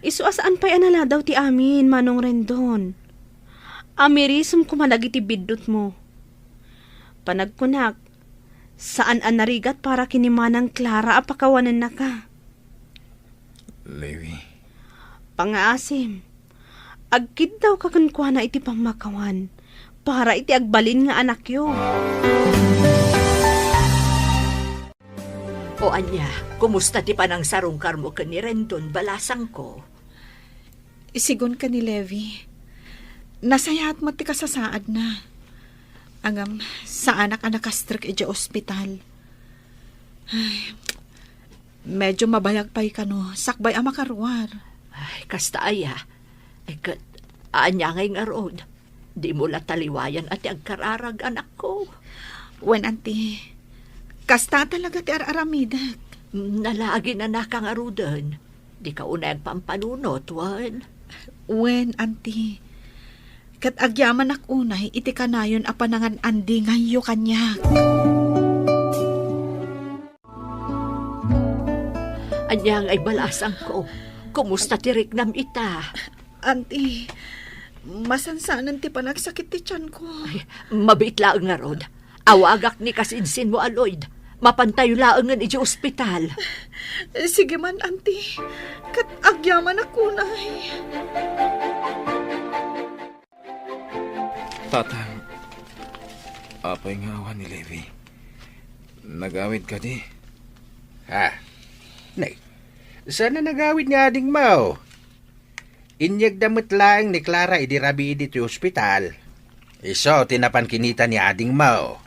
Isu a saan pay a naladaw ti amin, Manong Rendon. Amirisem koma dagiti biddutmo. Panagkunak, saan a narigat para ken ni Manang Clara a pakawanennaka. Levi. Pangaasim, agkiddawka kenkuana iti pammakawan para iti agbalin nga anakyo. O ania, kumusta ti panangsarungkarmo ken ni Rendon, balasangko? Sigun ken ni Levi, nasayaat met ti kasasaadna. Ngem saanak a nakastrek idiay ospital. Ay, medyo mabayag pay kano, sakbay a makaruar. Ay, kasta aya. Ay, ket, ania ngay ngarud? Dimo la taliwayan a ti agkararag, anakko. Wen, anti. Kasta talaga ti ar-aramidek. Nalaginanaka ngaruden. Dika unay agpampanunot, wen? Wen, anti. Ket agyamanak unay iti kanayon a panangan-andingayyo kaniak. Ania ngay balasangko? Kumusta ti riknam ita? Anti, masansanen ti panagsakit ti tianko. Ay, mabiit laeng ngarud. Awagak ni kasinsinmo a Lloyd. Mapantayo laengen idiay ospital. Sige man, anti. Ket agyamanak unay. Tatang, apay nga awan ni Levi? Nagawid kadi? Ha? Nay, saan a nagawid ni adingmo? Inyegda met laeng ni Clara idi rabii ditoy ospital. Isu ti napan kinita ni adingmo.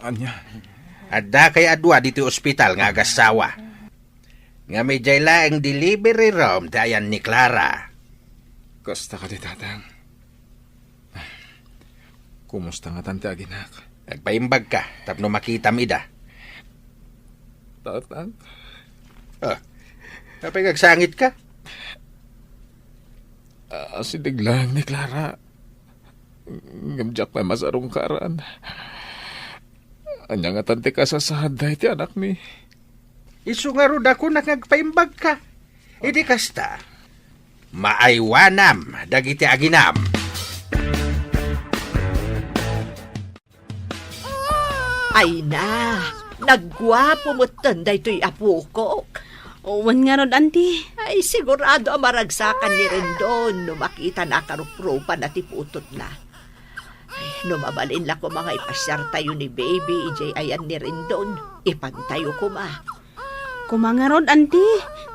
Ania? Adda kay a dua ditoy ospital nga agassawa. Ngem idiay laeng delivery room ti ayan ni Clara. Kasta kadi, Tatang? Kumusta ngatan ti aginak? Agpaimbagka tapno makitam ida. Tatang? Ah, apay nga agsangitka? Asideg laeng ni Clara. Ngem diak pay masarungkaran. Ania ngatan ti kasasaad daytoy anakmi? Isu ngarud a kunak nga agpaimbagka. Idi kasta, maaywanam dagiti aginam. Ay na, nagguapo metten daytoy a pukok. Wen ngarud, anti. Ay, sigurado a maragsakan ni Rendon no makitana a karuprupan ti putotna. Ay, no mabalin la koma nga ipasiartayo ni Baby idiay ayan ni Rendon, ipantayo koma. Koma ngarud, anti,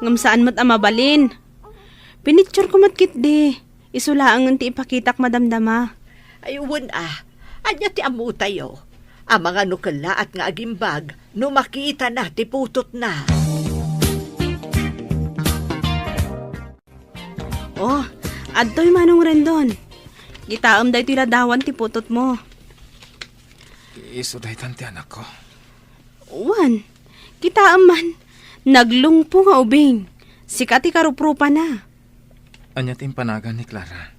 ngem saan met a mabalin. Pinictureko met ketdi. Isu laengen ti ipakitak madamdama. Ay, wen a. Ania ti ammotayo? Amangan no kellaat nga agimbag no makitana ti putotna. Oh, adtoy Manong Rendon. Kitaem daytoy ladawan ti putotmo. Isu daytan ti anakko? Wen, kitaem man. Naglungpo nga ubing. Sika ti karuprupana. Ania ti impanagan ni Clara?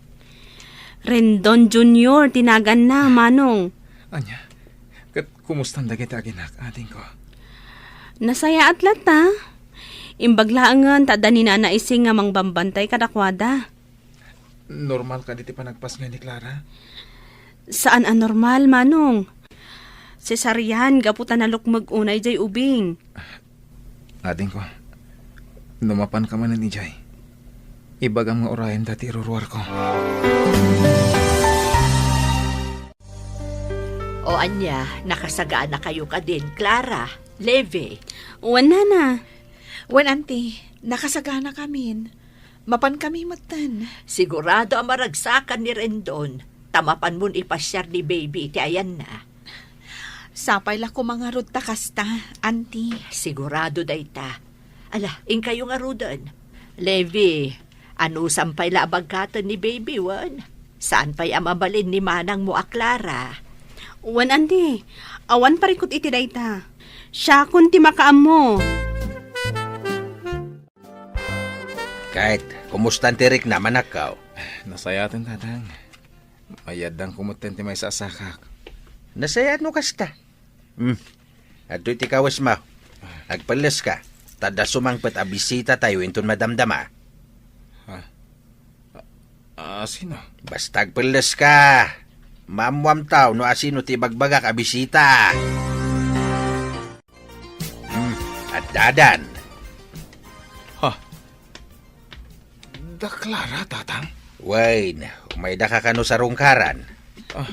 Rendon Junior ti naganna, Manong. Ania? Ket kumustan dagiti aginak, adingko? Nasayaat latta. Imbag laengen ta adda ni Nana Ising nga mangbambantay kadakuada. Normal kadi ti panagpasngay ni Clara? Saan a normal, Manong. Cesarean gapu ta nalukmeg unay jay ubing. Adingko, no mapanka manen idiay, ibagam nga urayenda ti iruruarko. O ania, nakasaganakayo kadin, Clara, Levi? Wen, Nana. Wen, Auntie, nakasaganakamin. Mapankami metten. Sigurado a maragsakan ni Rendon, ta mapanmon ipasiar ni Baby iti ayanna. Sapay la koma ngarud ta kasta, Auntie. Sigurado dayta. Ala, inkayo ngaruden. Levi, anusam pay la a bagkaten ni Baby, wen? Saan pay a mabalin ni manangmo a Clara? Wen, Auntie, awan parikut iti dayta. Siakon ti makaammo. Ket, kumustan ti riknam, anakko? Nasayaten, Tatang. Mayaddanko metten ti maysa a sakak. Nasayaat no kasta. Hmm. Adtoy ti kawesmo. Agpelleska, ta adda sumangpet a bisitatayo inton madamdama. Ha? A, a, sino? Basta agpelleska. Maammoamto no asino ti ibagbagak a bisita. Hmm, addadan. Ha? Da Clara, Tatang? Wen, umaydaka kano sarungkaran? Ah.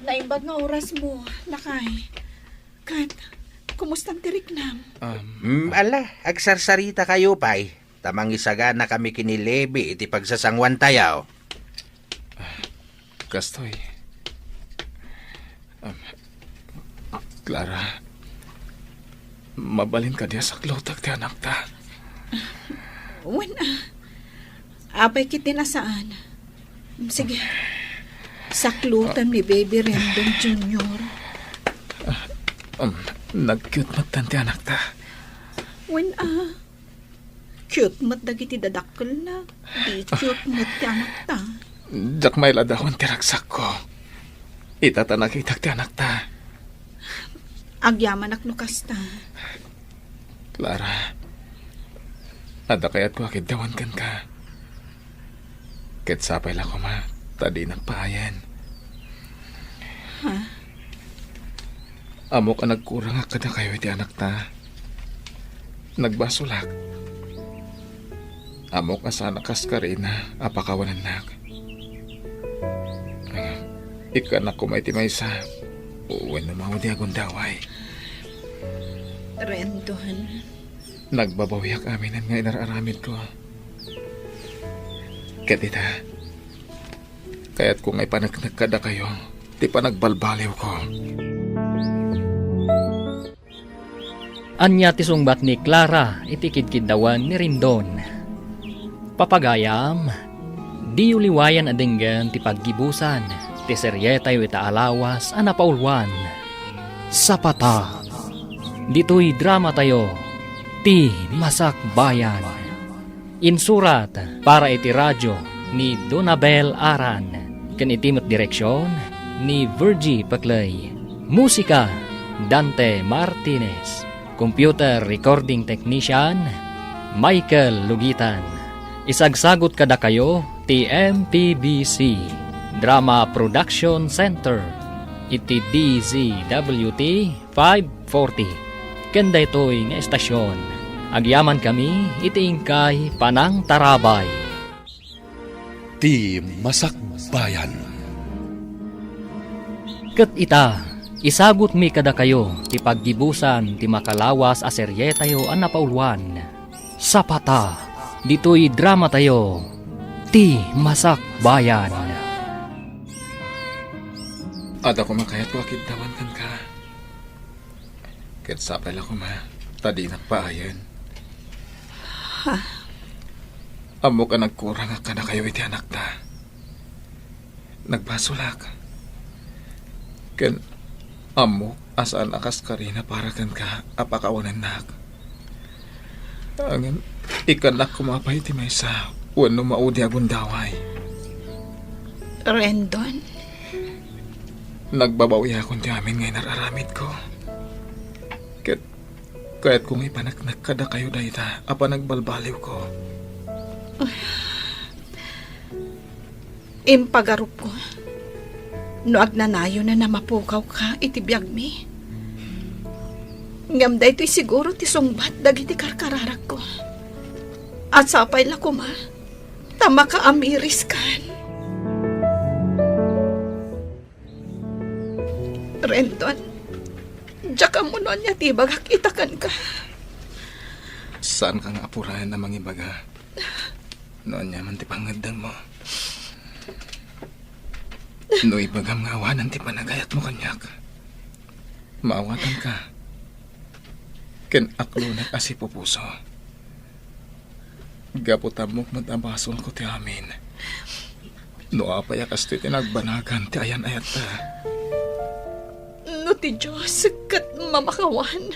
Naimbag nga orasmo, lakay. Ket, kumustan ti riknam? Um, Hmm, ala, agsarsarita kayo pay. ta mangisaganakami ken ni Levi iti pagsasanguantayo. Kastoy. Um, Clara, mabalin kadi a saklutek ti anakta? Wen, a. Apay ket ti nasaan. Sige. Saklutem ni Baby Rendon Junior. Um, nag-cute met ti anakta. Wen, a. Cute met dagiti dadakkelna. Di cute met ti anakta. Diak mailadawan ti ragsakko. Ita ta nakitak ti anakta. Agyamanak no kasta. Clara, adda kayatko a kiddawan kenka. Ket sapay la koma ta dinak paayen. Ha? Ammok a nagkurangak kadakayo iti anakta. Nagbasolak. Ammok a saan a kaskarina a pakawanennak. Ikkannak koma iti maysa wenno maudiag a gundaway. Rendon. Nagbabawiak aminen nga inar-aramidko. Ket ita, kayatko nga ipaneknek kadakayo ti panagbalbaliwko. Ania ti sungbat ni Clara iti kidkiddawan ni Rendon? Papagayam, diyo liwayan a denggen ti paggibusan ti serietayo ita a lawas a napauluan, Sapata. Ditoy dramatayo, Ti Masakbayan. Insurat para iti radio ni Donabel Aran ken iti met direksion ni Virgie Paclay. Musika, Dante Martinez. Computer recording technician, Michael Lugitan. Isagsagut kadakayo ti M P B C Drama Production Center iti D Z W T five forty. Ken daytoy nga estasion, agyamankami iti inkay panangtarabay. Ti Masakbayan. Ket ita, isagutmi kadakayo ti paggibusan ti makalawas a serietayo a napauluan, Sapata, ditoy dramatayo, Ti Masakbayan. Adda koma kayatko a kiddawan kenka. Ket sapay la koma ta dinak paayen. Ha? Ammok a nagkurangak kadakayo iti anakta. Nagbasolak. Ken ammok a saan a kaskarina para kenka a pakawanennak. Ngem ikkannak koma pay ti maysa wenno maudiag a gundaway. Rendon? Nagbabawiakon ti amin nga inar-aramidko. Ket kayatko nga ipaneknek kadakayo dayta a panagbalbaliwko. Impagarupko no agnanayon a mapukawka iti biagmi. Ngem daytoy siguro ti sungbat dagiti karkararagko. A sapay la koma ta makaamiriskan. Rendon, diak ammo no ania ti ibagak ita kenka. Saanka nga apurayen a mangibaga no ania man ti pangngeddengmo. No ibagam nga awanen ti panagayatmo kaniak, maawatanka ken aklonek a sipupuso. Gapu ta ammok met a basolko ti amin. No apay a kastoy ti nagbanagan ti ayan-ayatta. No ti Dios ket mamakawan,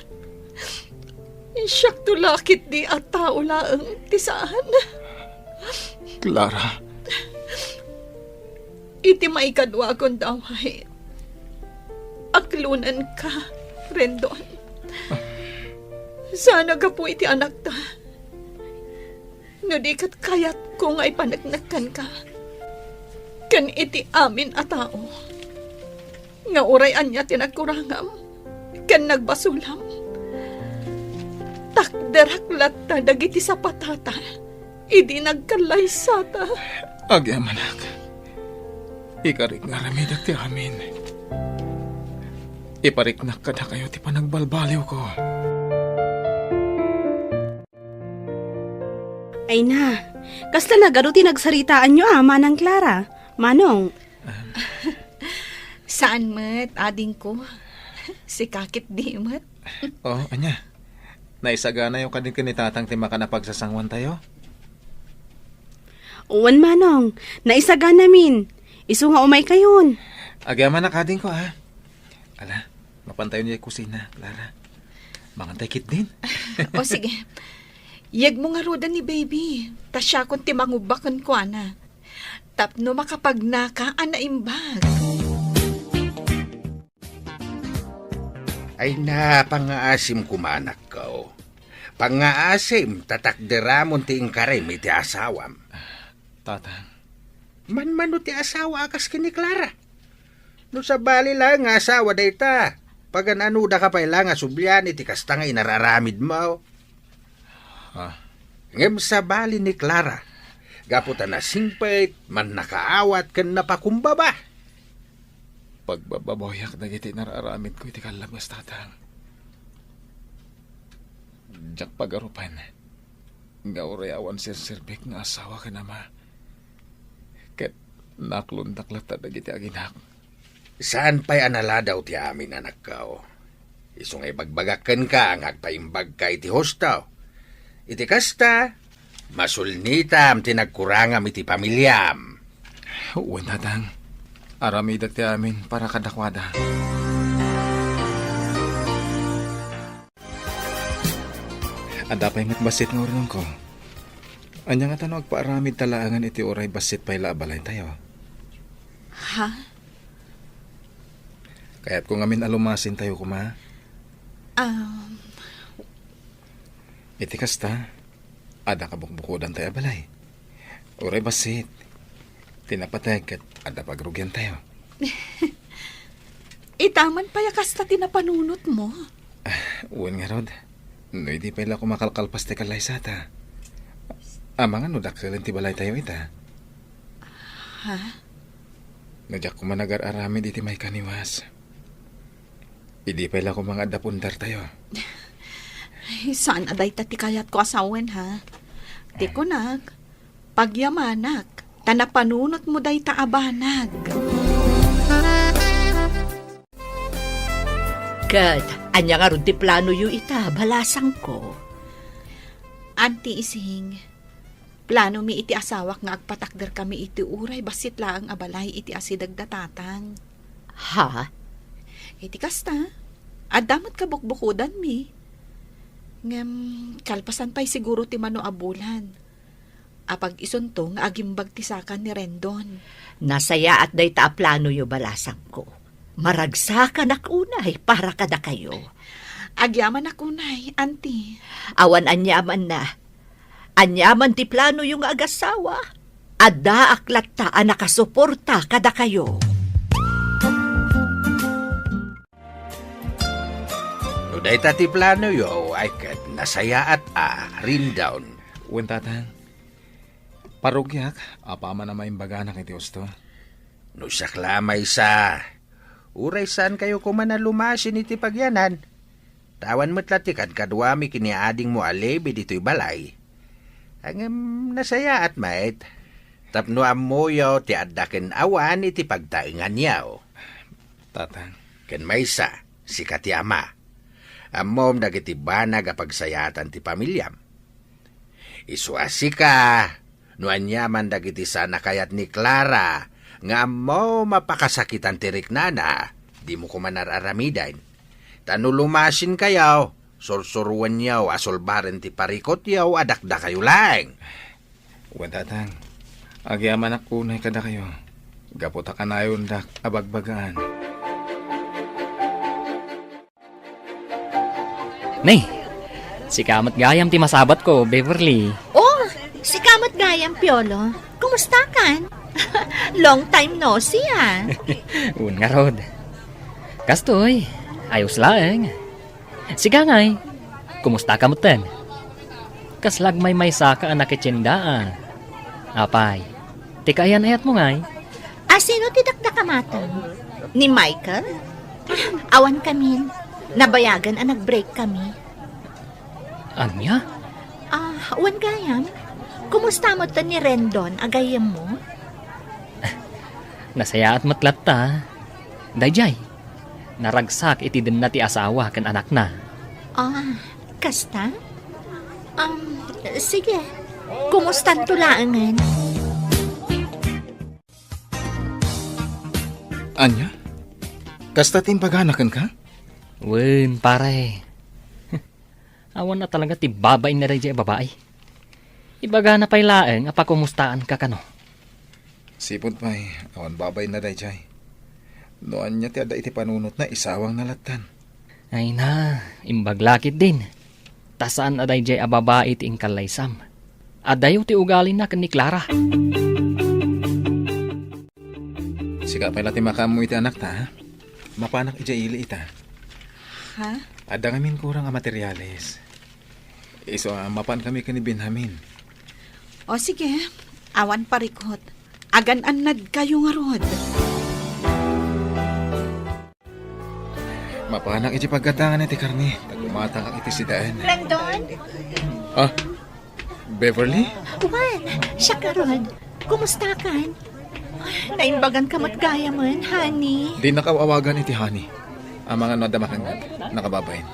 siakto la ketdi a tao laeng ti saan. Clara. Iti maikadua a gundaway, aklonenka, Rendon. Saan a gapu iti anakta. No di ket kayatko nga ipaneknek kenka ken iti amin a tao nga uray ania ti nagkurangam ken nagbasolam, takderak latta dagiti sapatata idi nagkallaysata. Agyamanak, ikarik nga aramidek ti amin. Ipariknak kadakayo ti panagbalbaliwko. Ay na, kasta nagadu ti nagsaritaanyo a, Manang Clara, Manong? Saan met, adingko. Sika ketdi met. Oh, ania? Naisaganayo kadi ken ni Tatang ti makan a pagsasanguantayo? Wen, Manong. Naisaganamin. Isu nga umaykayon. Agyamanak, adingko, a. Ala, mapantayon idiay kusina, Clara. Mangantay ketdin. O, sige. Yegmo ngaruden ni baby. Ta siakon ti mangubba kenkuana. Tapno makapagnaka a naimbag. Ay na, pangngaasim koma, anakko. Pangngaasim, ta takderamon ti inkarim iti asawam. Tatang. Manmano ti asawa a kas ken ni Clara? No sabali laeng nga asawa dayta, pagan-anoda ka pay la nga sublian iti kasta nga inar-aramidmo? Ah. Ngem sabali ni Clara, gapu ta nasingpet, mannakaawat ken napakumbaba. Pagbababawiak dagiti inar-aramidko iti kallabas, Tatang. Diak pagarupen nga uray awan serserbik nga asawa ken ama. Ket naklondak latta dagiti aginak. Saan pay a naladaw ti amin, anakko. Isu nga ibagbagak kenka nga agpaimbagka iti husto. Iti kasta, masulnitam ti nagkurangam iti pamiliam. Wen, Tatang. Aramidak ti amin para kadakuada. Adda pay met bassit nga urnongko. Ania ngata no agpaaramidta laengen iti uray bassit pay la a balaytayo? Ha? Kayatko ngamin a lumasintayo koma. Um. Iti kasta, adda kabukbukodantay a balay. Uray bassit, ti napateg ket adda pagrugiantayo. Ita man pay a kasta ti napanunotmo? Ah, wen ngarud. No idi pay la koma kalkalpas ti kallaysata. Amangan no dakkelen ti balaytayo ita. Ha? No diak koma nagar-aramid iti maikaniwas. Idi pay la koma nga adda pundartayo. Ay, saan a dayta ti kayatko a sawen, ha? Ti kunak, pagyamanak, ta napanunotmo dayta a banag. Ket, ania ngarud ti planoyo ita, balasangko? Auntie Ising, planomi iti asawak nga agpatakderkami iti uray bassit laeng a balay iti asideg da Tatang. Ha? Iti kasta, adda met kabukbukodanmi. Ngem, kalpasan pay siguro ti mano a bulan. Apag isunto nga agimbag ti saka ni Rendon. Nasayaat dayta a planoyo, balasangko. Maragsakanak unay para kadakayo. Agyamanak unay, Auntie. Awan aniamanna. Aniaman ti planoyo nga agasawa, addaak latta a nakasuporta kadakayo. No dayta ti planoyo, ay ket nasayaat a, Rendon. Wen, Tatang. Parugiak, apaman a maimbaganak iti husto. No siak la a maysa, uray saankayo koma a lumasin iti pagyanan. Ta awan met la ti kadkaduami ken ni adingmo a Levi ditoy balay. Ngem nasayaat met, tapno ammoyo ti adda ken awan iti pagtaenganyo. Tatang. Ken maysa, sika ti ama. Ammom dagiti banag a pagsayaatan ti pamiliam. Isu a sika, no aniaman dagiti saan a kayat ni Clara nga ammom a pakasakitan ti riknana, dimo koma ar-aramiden. Ta no lumasinkayo, sursuroenyo a sulbaren ti parikutyo a dakdakayo laeng. Wen, Tatang, agyamanak unay kadakayo, gapu ta kanayondak a bagbagaan. Nay, sika met gayam ti masabatko, Beverly. Oh, sika met gayam, Piolo. Kumusta kan? Long time no see, ah. Wen ngarud. Kastoy, ayos laeng. Sika ngay, kumusta ka metten? Kasla agmaymaysaka a nakitienda, ah. Apay, ti kaayan-ayatmo ngay? A sino ti dakdakamaten? Ni Michael? Ah, awan kamin. Nabayagan a nag-break kami. Ania? Ah, wen gayam. Kumusta met ni Rendon a gayyemmo? Nasayaat met latta. Daydiay, naragsak iti denna ti asawa ken anakna. Ah, kasta? Um, sige. Kumustanto laengen? Ania? Kasta ti imbagana kenka? Wen, pare. Awan a talaga ti babain na daydiay a babai. Ibagana pay laeng a pakumustaanka kano. Sipud pay, awan babain na daydiay. No ania ti adda iti panunotna, isawangna lattan. Ay na, imbag la ketdin. Ta saan a daydiay a babai ti inkallaysam. Adayo ti ugalina ken ni Clara. Sika pay la ti makaammo iti anakta, ha? Mapanak idiay ili ita. Ha? Adda ngamin kurang a materiales. Isu a mapankami ken ni Benjamin. O sige, awan parikut. Agan-annadkayo ngarud. Mapanak iti paggaddangan iti karne, ta gumatangak iti sidaen. Rendon? Ah, Beverly? Juan, siak ngarud. Kumustakan? Naimbaganka met gayamen, honey. Dinnak aw-awagan iti honey. Amangan no adda makangngeg, nakababain.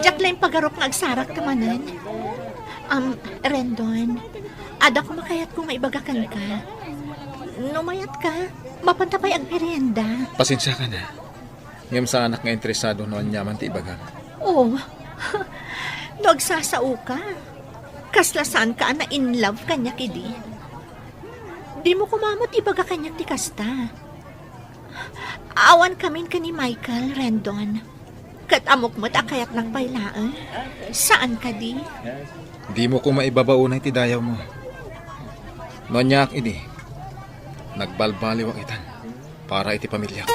Diak la impagarupta nga agsarakta manen. Um, Rendon, adda koma kayatko nga ibaga kenka. No mayatka, mapanta pay agmerienda. Pasensiakan, ha. Ngem saanak nga interesado no aniaman ti ibagam. Oh, no agsasaoka, kasla saanka a na-in love kaniak idi. Dimo koma met ibaga kaniak ti kasta. Awankamin ken ni Michael, Rendon. Ket ammok met a kayatnak pay laeng. Saan kadi? Dimo koma ibaba unay ti dayawmo. No aniaak idi, nagbalbaliwak itan para iti pamiliak.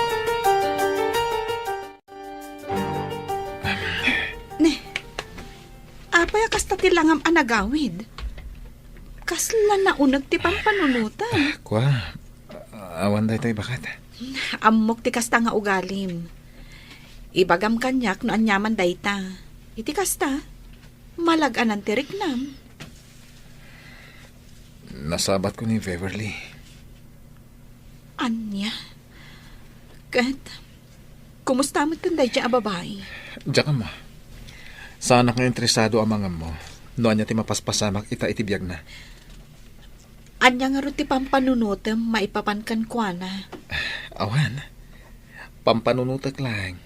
Ne, apay a kasta ti langam a nagawid? Kasla nauneg ti pampanunotem. Kua, awan daytoy baket. Ammok ti kasta nga ugalim. Ibagam kaniak no aniaman dayta. Iti kasta, malag-anan ti riknam. Nasabatko ni Beverly. Ania? Ket, kumusta met ken daydiay a babai? Diak ammo. Saanak nga interesado a mangammo no ania ti mapaspasamak ita iti biagna. Ania ngarud ti pampanunotem maipapan kenkuana? Awan. Pampanunotek laeng.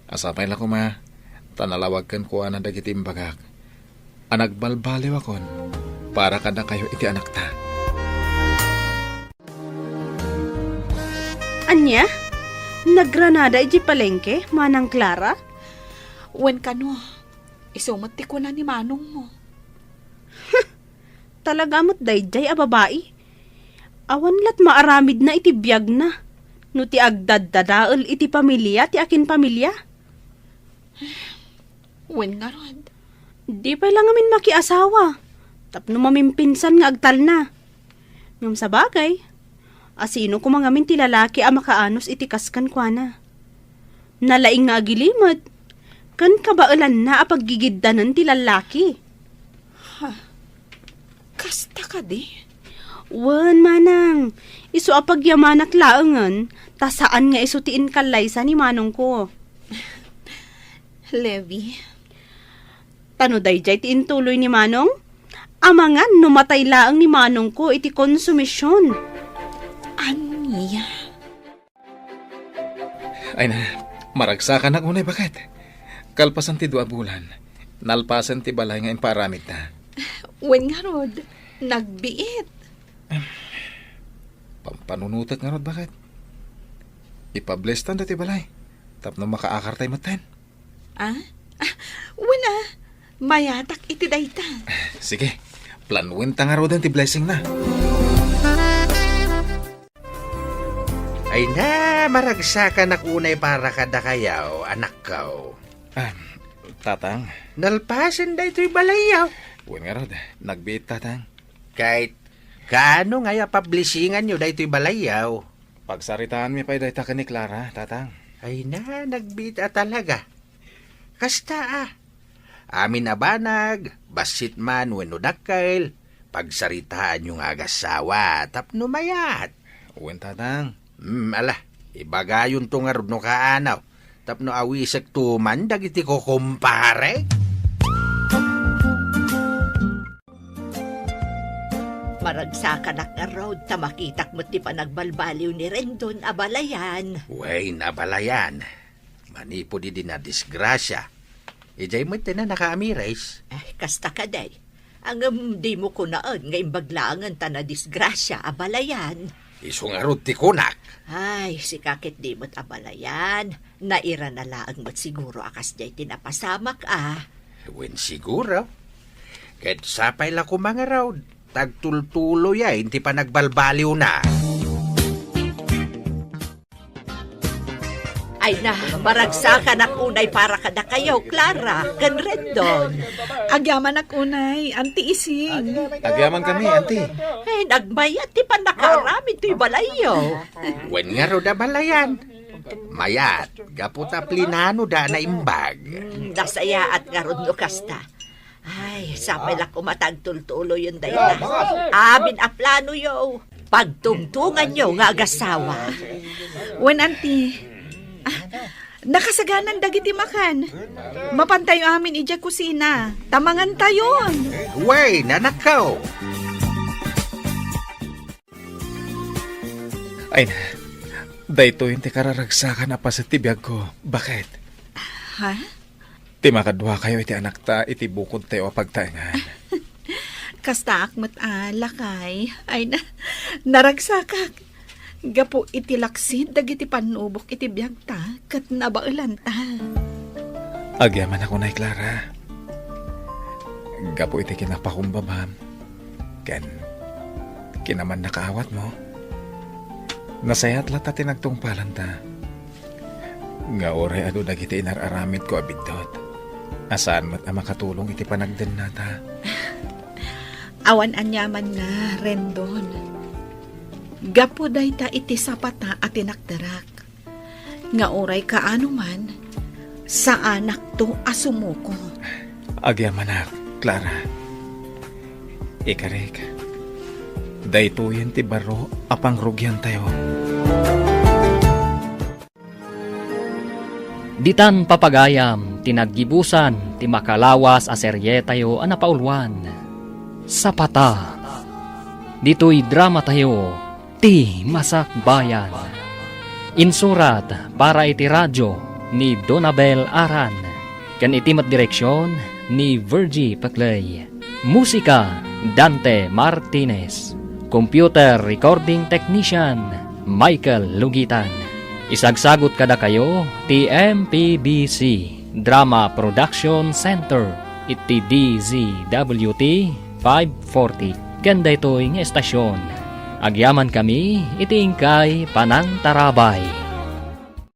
A sapay la koma ta nalawag kenkuana dagiti imbagak a nagbalbaliwakon para kadakayo iti anakta. Ania? Nagranada idiay palengke, Manang Clara? Wen kano, isu met ti kuna ni manongmo. Talaga met daydiay a babai. Awan lat maaramidna iti biagna no ti agdaddadael iti pamilia ti akinpamilia. Wen ngarud. Di pay la ngamin makiasawa tapno mamimpinsan nga agtalna. Ngem sabagay, asino koma ngamin ti lalaki a makaanus iti kas kenkuana? Nalaing nga agilimed, ken kabaelanna a paggigiddanen ti lallaki. Ha? Kasta kadi? Wen, manang, isu a pagyamanak laengen, ta saan nga isu ti inkallaysa ni manongko. Levi. Ta no daydiay ti intuloy ni manong, amangan no matay laeng ni manongko iti konsumision. Ania? Ay na, maragsakanak unay baket. Kalpasan ti dua a bulan, nalpasen ti balay nga impaaramidta. Wen ngarud, nagbiit. Pampanunotek ngarud baket. Ipablestan dati balay tapno makaakartay metten. Ah? Ah, wen a, mayatak iti dayta. Sige, planuenta ngaruden ti blessingna. Ay na, maragsakanak unay para kadakayo, anakko. Ah, tatang. Nalpasen daytoy balayyo. Wen ngarud, nagbiit, tatang. Kay, kaano nga ya pablisinganyo daytoy balayyo? Pagsaritaanmi pay dayta ken ni Clara, tatang. Ay na, nagbiit a talaga. Kasta a. Amin a banag, bassit man wenno dakkel, pagsaritaanyo nga agassawa tapno mayat. Wen, Tatang. Hmm, ala, ibagayonto ngarud no kaanaw tapno awisekto man dagiti kukumpare. Maragsakanak ngarud ta makitak met ti panagbalbaliw ni Rendon a balayan. Wen, a balayan. Manipud idi nadisgrasia, idiay met ti nakaamiris. Eh, kasta kadi. Ngem dimo kunaen nga imbag laengen ta nadisgrasia a balayan. Isu ngarud ti kunak. Ay, sika ket di met a balayan. Nairana laeng met siguro a kasdiay ti napasamak a. Wen, siguro. Ket sapay la koma ngarud ta agtultuloyen ti panagbalbaliwna. Ay na, maragsakanak unay para kadakayo, Clara, ken Rendon. Agyamanak unay, Auntie Ising. Agyaman kami, Auntie. Ay, nagmayat ti pannakaaramid toy balayyo. Wen ngarud a balayan. Mayat, gapu ta plinanoda a naimbag. Hmm, nasayaat ngarud no kasta. Ay, sapay la koma ta agtultuloyen dayta. Amin a planoyo, pagtungtunganyo nga agassawa. Wen, Auntie. Ah, nakasaganan dagiti makan. Mapantayo amin idiay kusina. Ta mangantayon. Wen, anakko. Ay na, daytoyen ti kararagsakan a paset ti biagko. Baket? Ha? Ti makaduakayo iti anakta iti bukodtayo a pagtaengan. Kastaak met a, lakay. Ay na, naragsakak. Gapu iti laksid dagiti pannubok iti biagta ket nabaelanta. Agyamanak unay, Clara. Gapu iti kinapakumbabam, ken kinamannakaawatmo, nasayaat latta ti nagtungpalanta. Nga uray adu dagiti inar-aramidko a biddut, a saan met a makatulong iti panagdennata. Awan aniamanna, Rendon. Gapu dayta iti sapata a tinakderak. Nga uray kaano man, saanakto a sumuko. Agyamanak, Clara. Ikarik, daytoyen ti baro a pangrugiantayo. Ditan papagayam ti naggibusan ti makalawas a serietayo a napauluan, Sapata. Ditoy dramatayo, Ti Masakbayan. Insurat para iti radio ni Donabel Aran, ken iti met direksion ni Virgie Paclay. Musika, Dante Martinez. Computer recording technician, Michael Lugitan. Isagsagut kadakayo ti M P B C Drama Production Center iti D Z W T five forty. Ken daytoy nga estasion, agyamankami iti inkay panangtarabay.